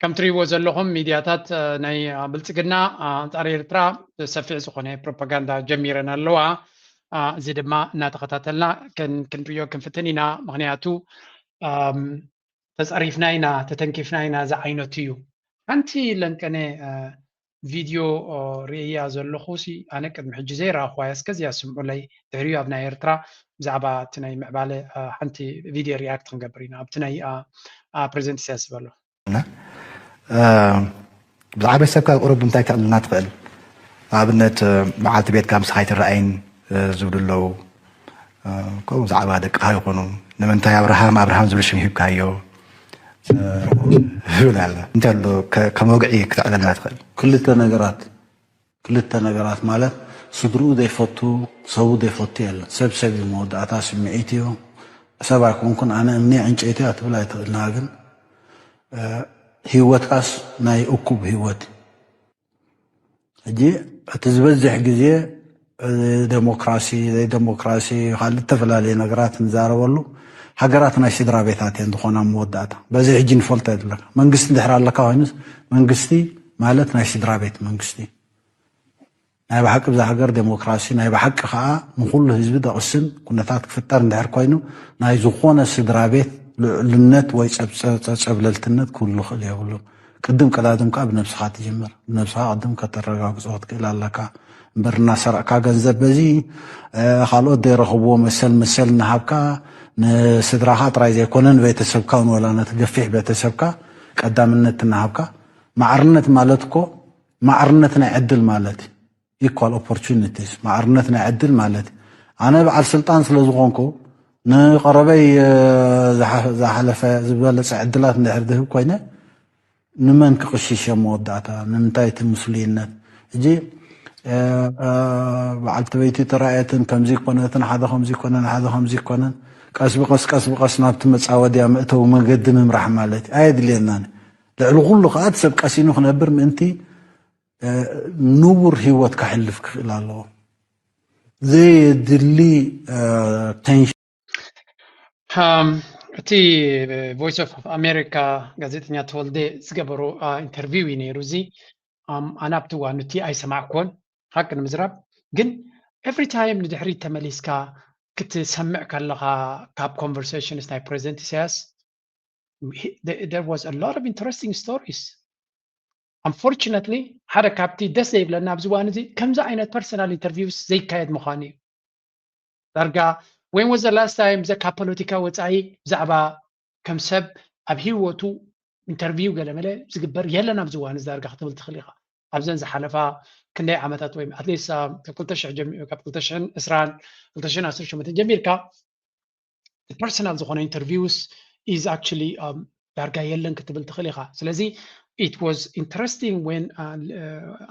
ከም ትሪእዎ ዘለኹም ሚድያታት ናይ ብልፅግና ኣንፃር ኤርትራ ሰፊሕ ዝኾነ ፕሮፓጋንዳ ጀሚረን ኣለዋ። እዚ ድማ እናተኸታተልና ክንሪኦ ክንፍትን ኢና። ምክንያቱ ተፀሪፍና ኢና፣ ተተንኪፍና ኢና ዝዓይነቱ እዩ። ሓንቲ ለንቀነ ቪድዮ ርእያ ዘለኹ ሲ ኣነ ቅድሚ ሕጂ ዘይረኣኹዋ እያ። እስከ እዚኣ ስምዑለይ። ድሕሪኡ ኣብ ናይ ኤርትራ ብዛዕባ እቲ ናይ ምዕባለ ሓንቲ ቪድዮ ሪያክት ክንገብር ኢና ኣብቲ ናይ ፕሬዚደንት ኢሳያስ ዝበሎ። ብዛዕባ ቤተሰብካ ቁሩብ እንታይ ክተዕልልና ትኽእል? ንኣብነት መዓልቲ ቤትካ ምሳኻ ኣይትረኣይን ዝብሉ ኣለዉ። ከምኡ ብዛዕባ ደቅኻ ይኹኑ ንምንታይ ኣብርሃም ኣብርሃም ዝብል ሽም ሂብካዮ ዝብል ኣሎ እንታይ ኣሎ ከም ወግዒ ክተዕለልና ትኽእል ክልተ ነገራት ክልተ ነገራት ማለት ስድርኡ ዘይፈቱ ሰቡ ዘይፈቱ የለን ሰብ ሰብ እዩ መወዳእታ ስምዒት እዩ ሰብ ኣይኮንኩን ኣነ እምኒ ዕንጨይቲ እያ ትብል ኣይትኽእልና ግን ህይወትካስ ናይ እኩብ ህይወት እዩ ሕጂ እቲ ዝበዝሕ ግዜ ደሞክራሲ ዘይደሞክራሲ ካልእ ዝተፈላለዩ ነገራት ንዛረበሉ ሃገራት ናይ ስድራ ቤታት እየን ዝኾና መወዳእታ በዚ ሕጂ ንፈልጦ የድለካ መንግስቲ እንድሕር ኣለካ ኮይኑስ መንግስቲ ማለት ናይ ስድራ ቤት መንግስቲ ናይ ብሓቂ ብዛ ሃገር ዴሞክራሲ ናይ ብሓቂ ከዓ ንኩሉ ህዝቢ ደቕስን ኩነታት ክፍጠር እንድሕር ኮይኑ ናይ ዝኾነ ስድራ ቤት ልዕልነት ወይ ፀብፀብለልትነት ክህሉ ክእል የብሉ። ቅድም ቀዳድም ከዓ ብነብስኻ ትጅምር። ብነብስኻ ቅድም ከተረጋግፆ ክትክእል ኣለካ። እምበር እናሰረቕካ ገንዘብ በዚ ካልኦት ዘይረኽብዎ መሰል መሰል እናሃብካ ንስድራኻ ጥራይ ዘይኮነ ንቤተሰብካ እውን ወላ ነቲ ገፊሕ ቤተሰብካ ቀዳምነት እናሃብካ ማዕርነት ማለት እኮ ማዕርነት ናይ ዕድል ማለት equal opportunities ማዕርነት ናይ ዕድል ማለት ኣነ በዓል ስልጣን ስለ ዝኾንኩ ንቐረበይ ዝሓለፈ ዝበለፀ ዕድላት እንድሕር ዝህብ ኮይነ ንመን ክቕሽሽ እየ መወዳእታ ንምንታይ እቲ ምስሉይነት እጂ በዓልቲ በይቲ ተራእየትን ከምዚ ይኮነትን ሓደ ከምዚ ይኮነን ሓደ ከምዚ ይኮነን ቀስ ብቀስ ቀስ ብቀስ ናብቲ መፃወድያ መእተዊ መገዲ ምምራሕ ማለት ኣየድልየናን ልዕሊ ኩሉ ከዓ እቲ ሰብ ቀሲኑ ክነብር ምእንቲ ንቡር ህይወት ከሕልፍ ክኽእል ኣለዎ። ዘየድሊ ቴንሽን እቲ ቮይስ ኦፍ ኣሜሪካ ጋዜጠኛ ተወልደ ዝገበሮ ኢንተርቪው እዩ ነይሩ። እዚ ኣነ ኣብቲ እዋን እቲ ኣይሰማዕኩዎን ሓቂ ንምዝራብ፣ ግን ኤቭሪ ታይም ንድሕሪት ተመሊስካ ክትሰምዕ ከለኻ ካብ ኮንቨርሴሽንስ ናይ ፕሬዚደንት ኢሳያስ there was a lot of interesting stories። Unfortunately ሓደ ካብቲ ደስ ዘይብለና ኣብዚ እዋን እዚ ከምዚ ዓይነት ፐርሰናል ኢንተርቪውስ ዘይካየድ ምዃኑ እዩ። ዳርጋ when was the last time ዘካ ፖለቲካ ወፃኢ ብዛዕባ ከም ሰብ ኣብ ህይወቱ ኢንተርቪው ገለመለ ዝግበር የለን ኣብዚ እዋን እዚ ዳርጋ ክትብል ትኽእል ኢኻ። ኣብዘን ዝሓለፋ ክንደይ ዓመታት ወይ ኣትሊስት ካብ ክልተ ሽሕን ዕስራን ክልተ ሽሕን ዓሰርተ ሸሞንተን ጀሚርካ ፐርሰናል ዝኾነ ኢንተርቪውስ ኢዝ ኣክቹሊ ዳርጋ የለን ክትብል ትኽእል ኢኻ። ስለዚ it was interesting when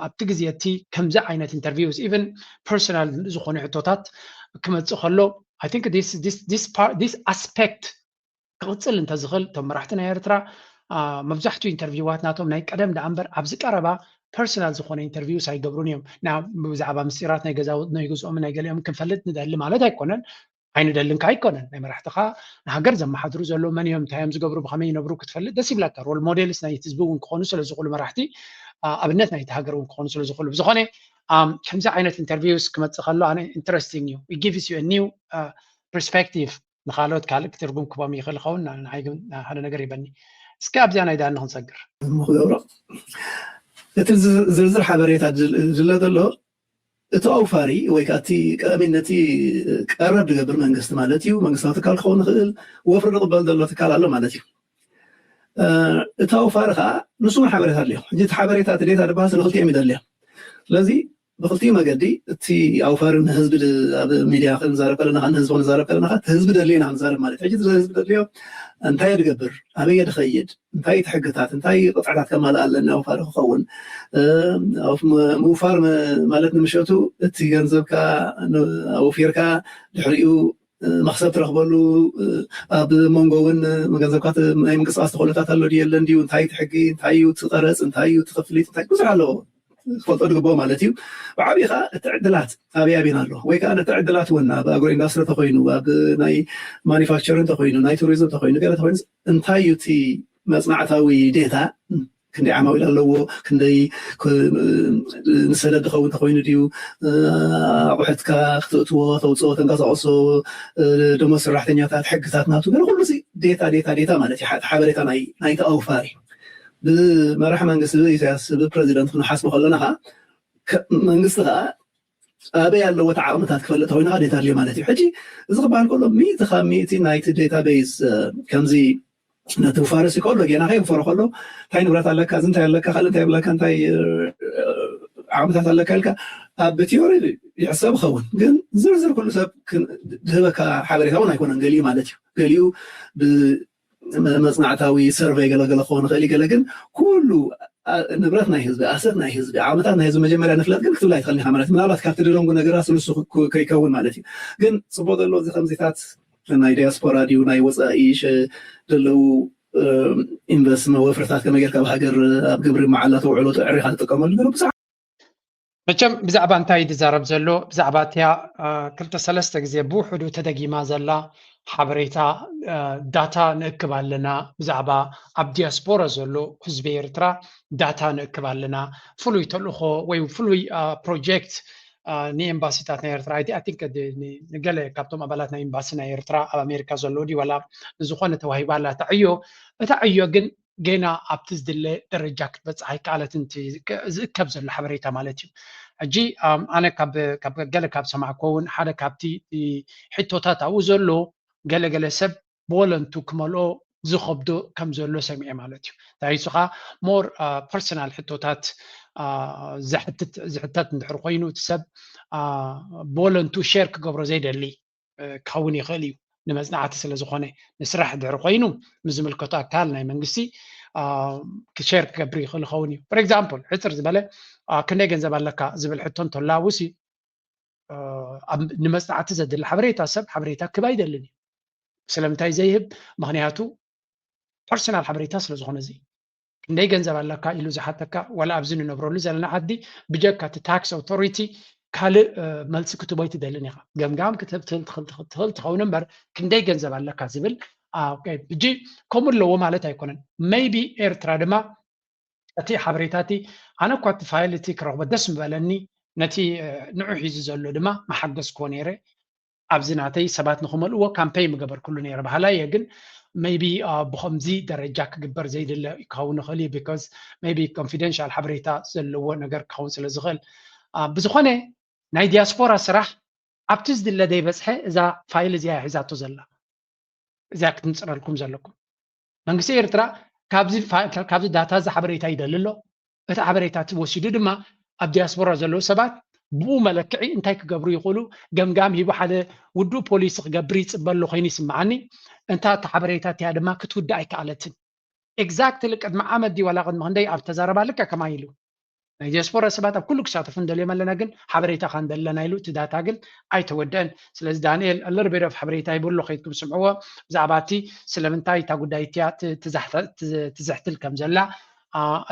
ኣብቲ ግዜ እቲ ከምዚ ዓይነት ኢንተርቪውስ ኢቨን ፐርሰናል ዝኾነ ሕቶታት ክመፅእ ከሎ I think this aspect ክቕፅል እንተዝኽእል እቶም መራሕቲ ናይ ኤርትራ መብዛሕትኡ ኢንተርቪዋት ናቶም ናይ ቀደም ደኣ እምበር ኣብዚ ቀረባ ፐርሰናል ዝኾነ ኢንተርቪውስ ኣይገብሩን እዮም። ብዛዕባ ምስጢራት ናይ ገዛውት ናይ ገዝኦም ናይ ገሊኦም ክንፈልጥ ንደሊ ማለት ኣይኮነን ኣይንደልን ከ ኣይኮነን ናይ መራሕትኻ ንሃገር ዘመሓድሩ ዘሎ መን እዮም እንታይ እዮም ዝገብሩ ብኸመይ ይነብሩ ክትፈልጥ ደስ ይብለካ። ሮል ሞዴልስ ናይ ህዝቢ እውን ክኾኑ ስለዝኽእሉ መራሕቲ ኣብነት ናይቲ ሃገር እውን ክኾኑ ስለዝኽእሉ ብዝኾነ ከምዚ ዓይነት ኢንተርቪውስ ክመፅእ ከሎ ኣነ ኢንተረስቲንግ እዩ። It gives you a new perspective ንካልኦት ካልእ ክትርጉም ክቦም ይኽእል ይኸውን። ንዓይ ግን ሓደ ነገር ይበኒ። እስኪ ኣብዚኣ ናይ ዳኒ ክንሰግር ክገብሮ እቲ ዝርዝር ሓበሬታ ዝለ ዘሎ እቲ ኣውፋሪ ወይ ከዓ እቲ ቀዳሚ ነቲ ቀረብ ዝገብር መንግስቲ ማለት እዩ። መንግስታዊ ትካል ክኸውን ይኽእል፣ ወፍሪ ዝቕበል ዘሎ ትካል ኣሎ ማለት እዩ። እቲ ኣውፋሪ ከዓ ንሱ እውን ሓበሬታ ኣድልዮ። ሕጂ እቲ ሓበሬታ እቲ ዴታ ዝበሃል ስለ ክልቲኦም ይደልዮ። ስለዚ ብክልቲኡ መገዲ እቲ ኣውፋሪ ንህዝቢ ኣብ ሚድያ ክንዛረብ ከለና ንህዝቢ ክንዛረብ ከለና እቲ ህዝቢ ደልዮ ኢና ክንዛረብ ማለት እዩ። ሕጂ ህዝቢ ደልዮ እንታይ ድገብር ኣበየ ድኸይድ እንታይ እቲ ሕግታት እንታይ ቅጥዕታት ከማልእ ኣለኒ ኣውፋሪ ክኸውን ምውፋር ማለት ንምሸቱ እቲ ገንዘብካ ኣውፊርካ ድሕሪኡ መክሰብ ትረክበሉ ኣብ መንጎ እውን ገንዘብካ ናይ ምንቅስቃስ ተኽእሎታት ኣሎ ድዩ የለን ድዩ እንታይ እቲ ሕጊ እንታይ እዩ እቲ ቀረፅ እንታይ እዩ እቲ ክፍሊት እንታይ ብዙሕ ኣለዎ ክፈልጦ ዝግብኦ ማለት እዩ። ብዓብዪ ከዓ እቲ ዕድላት ኣበይ ኣበይን ኣሎ ወይ ከዓ ነቲ ዕድላት እውን ኣብ ኣግሮ ኢንዳስትሪ ተኮይኑ ኣብ ናይ ማኒፋክቸር እንተኮይኑ ናይ ቱሪዝም ተኮይኑ ገለ ተኮይኑ እንታይ እዩ እቲ መፅናዕታዊ ዴታ ክንደይ ዓማዊል ኣለዎ ክንደይ ንሰደድ ዝኸውን ተኮይኑ ድዩ ኣቑሑትካ ክትእትዎ ተውፅኦ ተንቀሳቀሶ ደሞዝ ሰራሕተኛታት ሕግታት ናቱ ገለ ኩሉ ዴታ ዴታ ዴታ ማለት እዩ ሓበሬታ ናይቲ ኣውፋሪ ብመራሕ መንግስቲ ብኢሳያስ ብፕረዚደንት ክንሓስቦ ከለና ከዓ መንግስቲ ከዓ ኣበይ ኣለዎ እቲ ዓቕምታት ክፈልጥ ተኮይኑ ከዓ ዴታ ኣድልዮ ማለት እዩ ሕጂ እዚ ክበሃል ከሎ ሚእቲ ካብ ሚእቲ ናይቲ ዴታቤዝ ከምዚ ነቲ ውፋርሲ ከሎ ጌና ከይውፈሮ ከሎ እንታይ ንብረት ኣለካ እዚ እንታይ ኣለካ ካልእ እንታይ ኣለካ እንታይ ዓቕምታት ኣለካ ኢልካ ኣብ ቲዮሪ ይሕሰብ ይኸውን ግን ዝርዝር ኩሉ ሰብ ዝህበካ ሓበሬታ እውን ኣይኮነን ገሊኡ ማለት እዩ ገሊኡ መፅናዕታዊ ሰርቨይ ገለገለ ክኸውን ይኽእል ገለ ግን ኩሉ ንብረት ናይ ህዝቢ ኣሰት ናይ ህዝቢ ዓቕምታት ናይ ህዝቢ መጀመርያ ንፍለጥ ግን ክትብል ኣይትኽእልን ኢኻ ማለት ምናልባት ካብቲ ድደንጉ ነገራት ንሱ ከይከውን ማለት እዩ ግን ፅቡቅ ዘለዎ እዚ ከምዚታት ናይ ዲያስፖራ ድዩ ናይ ወፃኢ ዘለዉ ኢንቨስት መወፍርታት ከመይ ጌርካ ኣብ ሃገር ኣብ ግብሪ መዓላ ተውዕሎ ተዕሪኻ ትጥቀመሉ ገለ ብዙሕ መቸም ብዛዕባ እንታይ ዝዛረብ ዘሎ ብዛዕባ እቲያ ክልተ ሰለስተ ግዜ ብውሕዱ ተደጊማ ዘላ ሓበሬታ ዳታ ንእክብ ኣለና። ብዛዕባ ኣብ ዲያስፖራ ዘሎ ህዝቢ ኤርትራ ዳታ ንእክብ ኣለና። ፍሉይ ተልእኾ ወይ ፍሉይ ፕሮጀክት ንኤምባሲታት ናይ ኤርትራ፣ I think ንገለ ካብቶም ኣባላት ናይ ኤምባሲ ናይ ኤርትራ ኣብ ኣሜሪካ ዘሎ ድዩ ዋላ ንዝኾነ ተዋሂባ ኣላ እታ ዕዮ። እታ ዕዮ ግን ገና ኣብቲ ዝድለ ደረጃ ክትበፅሕ ኣይከኣለትን፣ ዝእከብ ዘሎ ሓበሬታ ማለት እዩ። ሕጂ ኣነ ገለ ካብ ሰማዕኮ እውን ሓደ ካብቲ ሕቶታት ኣብኡ ዘሎ ገለገለ ሰብ ብወለንቱ ክመልኦ ዝኸብዶ ከም ዘሎ ሰሚዐ ማለት እዩ። እንታይ ንሱ ከዓ ሞር ፐርሰናል ሕቶታት ዝሕተት እንድሕር ኮይኑ እቲ ሰብ ብወለንቱ ሼር ክገብሮ ዘይደሊ ክኸውን ይኽእል እዩ። ንመፅናዕቲ ስለ ዝኾነ፣ ንስራሕ ድሕሪ ኮይኑ ምስ ዝምልከቶ ኣካል ናይ መንግስቲ ሼር ክገብር ይኽእል ይኸውን እዩ። ፎር ኤግዛምፕል ሕፅር ዝበለ ክንደይ ገንዘብ ኣለካ ዝብል ሕቶ እንተላውሲ ንመፅናዕቲ ዘድሊ ሓበሬታ ሰብ ሓበሬታ ክብ ኣይደልን እዩ። ስለምንታይ ዘይህብ? ምክንያቱ ፐርሰናል ሓበሬታ ስለ ዝኾነ እዚ ክንደይ ገንዘብ ኣለካ ኢሉ ዝሓተካ ዋላ ኣብዚ ንነብረሉ ዘለና ዓዲ ብጀካ እቲ ታክስ ኣውቶሪቲ ካልእ መልሲ ክትቦይ ትደልን ኢኻ። ገምጋም ክትህብ ትኽእል ትኸውን እምበር ክንደይ ገንዘብ ኣለካ ዝብል ሕጂ ከምኡ ኣለዎ ማለት ኣይኮነን። ሜይቢ ኤርትራ ድማ እቲ ሓበሬታ እቲ ኣነ እኳ እቲ ፋይል እቲ ክረኽቦ ደስ ምበለኒ ነቲ ንዑ ሒዙ ዘሎ ድማ መሓገዝክዎ ነይረ። ኣብዚ ናተይ ሰባት ንኽመልእዎ ካምፔይ ምገበርኩሉ ነይረ በሃላይ እየ። ግን ሜይቢ ብኸምዚ ደረጃ ክግበር ዘይድለ ክኸውን ይኽእል እዩ። ቢካዝ ሜይቢ ኮንፊደንሻል ሓበሬታ ዘለዎ ነገር ክኸውን ስለ ዝኽእል። ብዝኾነ ናይ ዲያስፖራ ስራሕ ኣብቲ ዝድለ ዘይበፅሐ እዛ ፋይል እዚኣ ሒዛቶ ዘላ እዚኣ ክትምፅረልኩም ዘለኩም። መንግስቲ ኤርትራ ካብዚ ዳታ እዚ ሓበሬታ ይደሊ ኣሎ። እቲ ሓበሬታ እቲ ወሲዱ ድማ ኣብ ዲያስፖራ ዘለዉ ሰባት ብኡ መለክዒ እንታይ ክገብሩ ይኽእሉ ገምጋም ሂቡ ሓደ ውዱእ ፖሊሲ ክገብር ይፅበ ኣሎ ኮይኑ ይስምዓኒ። እንታ እቲ ሓበሬታ እቲኣ ድማ ክትውዳእ ኣይከኣለትን። ኤግዛክትሊ ቅድሚ ዓመት ድዩ ዋላ ቅድሚ ክንደይ ኣብ ተዛረባ ልክዕ ከማይ ኢሉ ናይ ዲያስፖራ ሰባት ኣብ ኩሉ ክሳተፉ እንደልዮም ኣለና፣ ግን ሓበሬታ ከ እንደለና ኢሉ እቲ ዳታ ግን ኣይተወደአን። ስለዚ ዳንኤል ኣለርቤዶፍ ሓበሬታ ይብሎ ከይድኩም ስምዕዎ ብዛዕባ እቲ ስለምንታይ እታ ጉዳይ እቲያ ትዝሕትል ከም ዘላ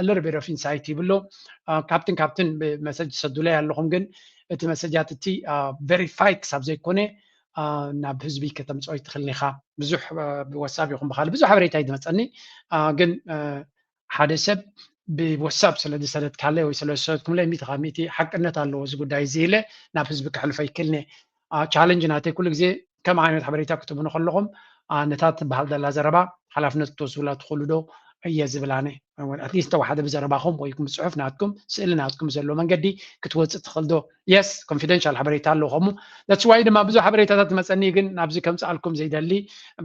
ኣለርቤዶፍ ኢንሳይት ይብሎ። ካብትን ካብትን መሰጅ ሰዱላይ ኣለኹም፣ ግን እቲ መሰጃት እቲ ቬሪፋይድ ክሳብ ዘይኮነ ናብ ህዝቢ ከተምፅኦ ይትኽእልን ኢኻ። ብዙሕ ብወሳብ ይኹን ብካልእ ብዙሕ ሓበሬታ እዩ ዝመፀኒ፣ ግን ሓደ ሰብ ብወሳብ ስለ ዝሰደድካለይ ወይ ስለ ዝሰደድኩምለይ ሚእቲ ካብ ሚእቲ ሓቅነት ኣለዎ እዚ ጉዳይ እዚ ኢለ ናብ ህዝቢ ከሕልፎ ይክእልኒ። ቻለንጅ ናተይ ኩሉ ግዜ ከም ዓይነት ሓበሬታ ክትህቡኒ ከለኹም ነታ ትበሃል ዘላ ዘረባ ሓላፍነት ክትወስዱላ ትኽእሉ ዶ እየ ዝብል ኣነ። ኣትሊስት ተወሓደ ብዘረባኹም ወይ ብፅሑፍ ናትኩም ስእሊ ናትኩም ዘሎ መንገዲ ክትወፅእ ትኽእል ዶ? የስ ኮንፊደንሻል ሓበሬታ ኣለዎ ከምኡ። That's why ድማ ብዙሕ ሓበሬታታት ዝመፀኒ ግን ናብዚ ከምፅኣልኩም ዘይደሊ፣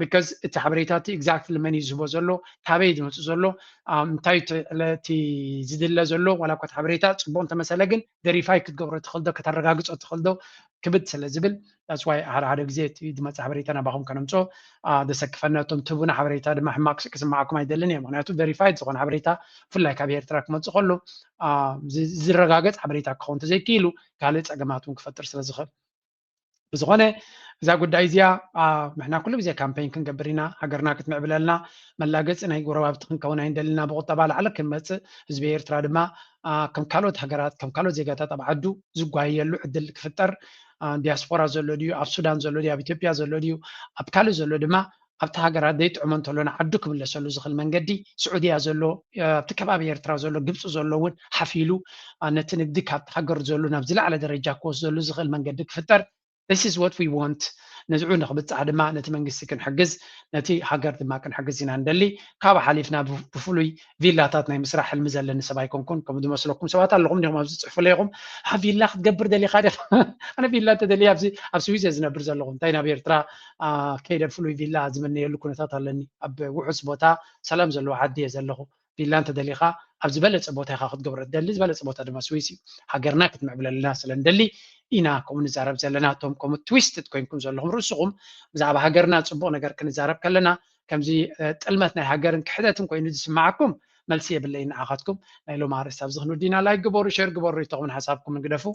ቢካዝ እቲ ሓበሬታ እቲ ኤግዛክትሊ መን እዩ ዝህቦ ዘሎ፣ ካበይ ዝመፅእ ዘሎ፣ እንታይ እቲ ዝድለ ዘሎ ዋላ እኳ እቲ ሓበሬታ ፅቡቕ እንተመሰለ ግን ቬሪፋይ ክትገብሮ ትኽእል ዶ ከተረጋግፆ ትኽእል ዶ ክብድ ስለ ዝብል that's why ሓደ ሓደ ግዜ እቲ ዝመፅእ ሓበሬታ ናባኹም ከነምፅኦ ዘሰክፈና። እቶም ትህቡና ሓበሬታ ድማ ሕማቕ ክስምዓኩም ኣይደልን እየ። ምክንያቱ ቬሪፋይድ ዝኾነ ሓበሬታ ብፍላይ ካብ ኤርትራ ክመፅእ ከሎ ዝረጋገፅ ሓበሬታ ክኸውን ተዘይክኢሉ ካልእ ፀገማት እውን ክፈጥር ስለ ዝኽእል። ብዝኾነ እዛ ጉዳይ እዚኣ ንሕና ኩሉ ግዜ ካምፔን ክንገብር ኢና። ሃገርና ክትምዕብለልና መላገፂ ናይ ጎረባብቲ ክንከውን ኣይንደልና። ብቁጠባ ላዕሊ ክንመፅእ ህዝቢ ኤርትራ ድማ ከም ካልኦት ሃገራት ከም ካልኦት ዜጋታት ኣብ ዓዱ ዝጓየየሉ ዕድል ክፍጠር ዲያስፖራ ዘሎ ድዩ ኣብ ሱዳን ዘሎ ድዩ ኣብ ኢትዮጵያ ዘሎ ድዩ ኣብ ካልእ ዘሎ ድማ ኣብቲ ሃገራት ዘይጥዕሞ እንተሎ ንዓዱ ክምለሰሉ ዝኽእል መንገዲ ስዑድያ ዘሎ ኣብቲ ከባቢ ኤርትራ ዘሎ ግብፂ ዘሎ እውን ሓፊሉ ነቲ ንግዲ ካብቲ ሃገር ዘሎ ናብ ዝለዓለ ደረጃ ክወስደሉ ዝኽእል መንገዲ ክፍጠር this is what we want። ነዝዑ ንክብፃሕ ድማ ነቲ መንግስቲ ክንሕግዝ ነቲ ሃገር ድማ ክንሕግዝ ኢና ንደሊ። ካብ ሓሊፍና ብፍሉይ ቪላታት ናይ ምስራሕ ሕልሚ ዘለኒ ሰብ ኣይኮንኩን። ከም ዝመስለኩም ሰባት ኣለኹም ዲኹም ኣብዚ ፅሕፉ ለይኹም ቪላ ክትገብር ደሊኻ ዲኻ? ኣነ ቪላ እንተደልየ ኣብዚ ኣብ ስዊዝ እየ ዝነብር ዘለኹ። እንታይ ናብ ኤርትራ ከይደ ፍሉይ ቪላ ዝምነየሉ ኩነታት ኣለኒ። ኣብ ውሑስ ቦታ ሰላም ዘለዎ ዓዲ እየ ዘለኹ። ቪላ እንተደሊኻ ኣብ ዝበለፀ ቦታ ኢኻ ክትገብሮ ትደሊ። ዝበለፀ ቦታ ድማ ስዊስ እዩ። ሃገርና ክትምዕብለልና ስለ ንደሊ ኢና ከምኡ ንዛረብ ዘለና። እቶም ከምኡ ትዊስትድ ኮይንኩም ዘለኹም ርእስኹም ብዛዕባ ሃገርና ፅቡቕ ነገር ክንዛረብ ከለና ከምዚ ጥልመት ናይ ሃገርን ክሕደትን ኮይኑ ዝስምዓኩም መልሲ የብለይ ንዓኻትኩም። ናይ ሎም ኣርእስቲ ኣብዚ ክንውዲና ላይክ ግበሩ፣ ሸር ግበሩ፣ ርእይቶኹምን ሓሳብኩምን ግደፉ።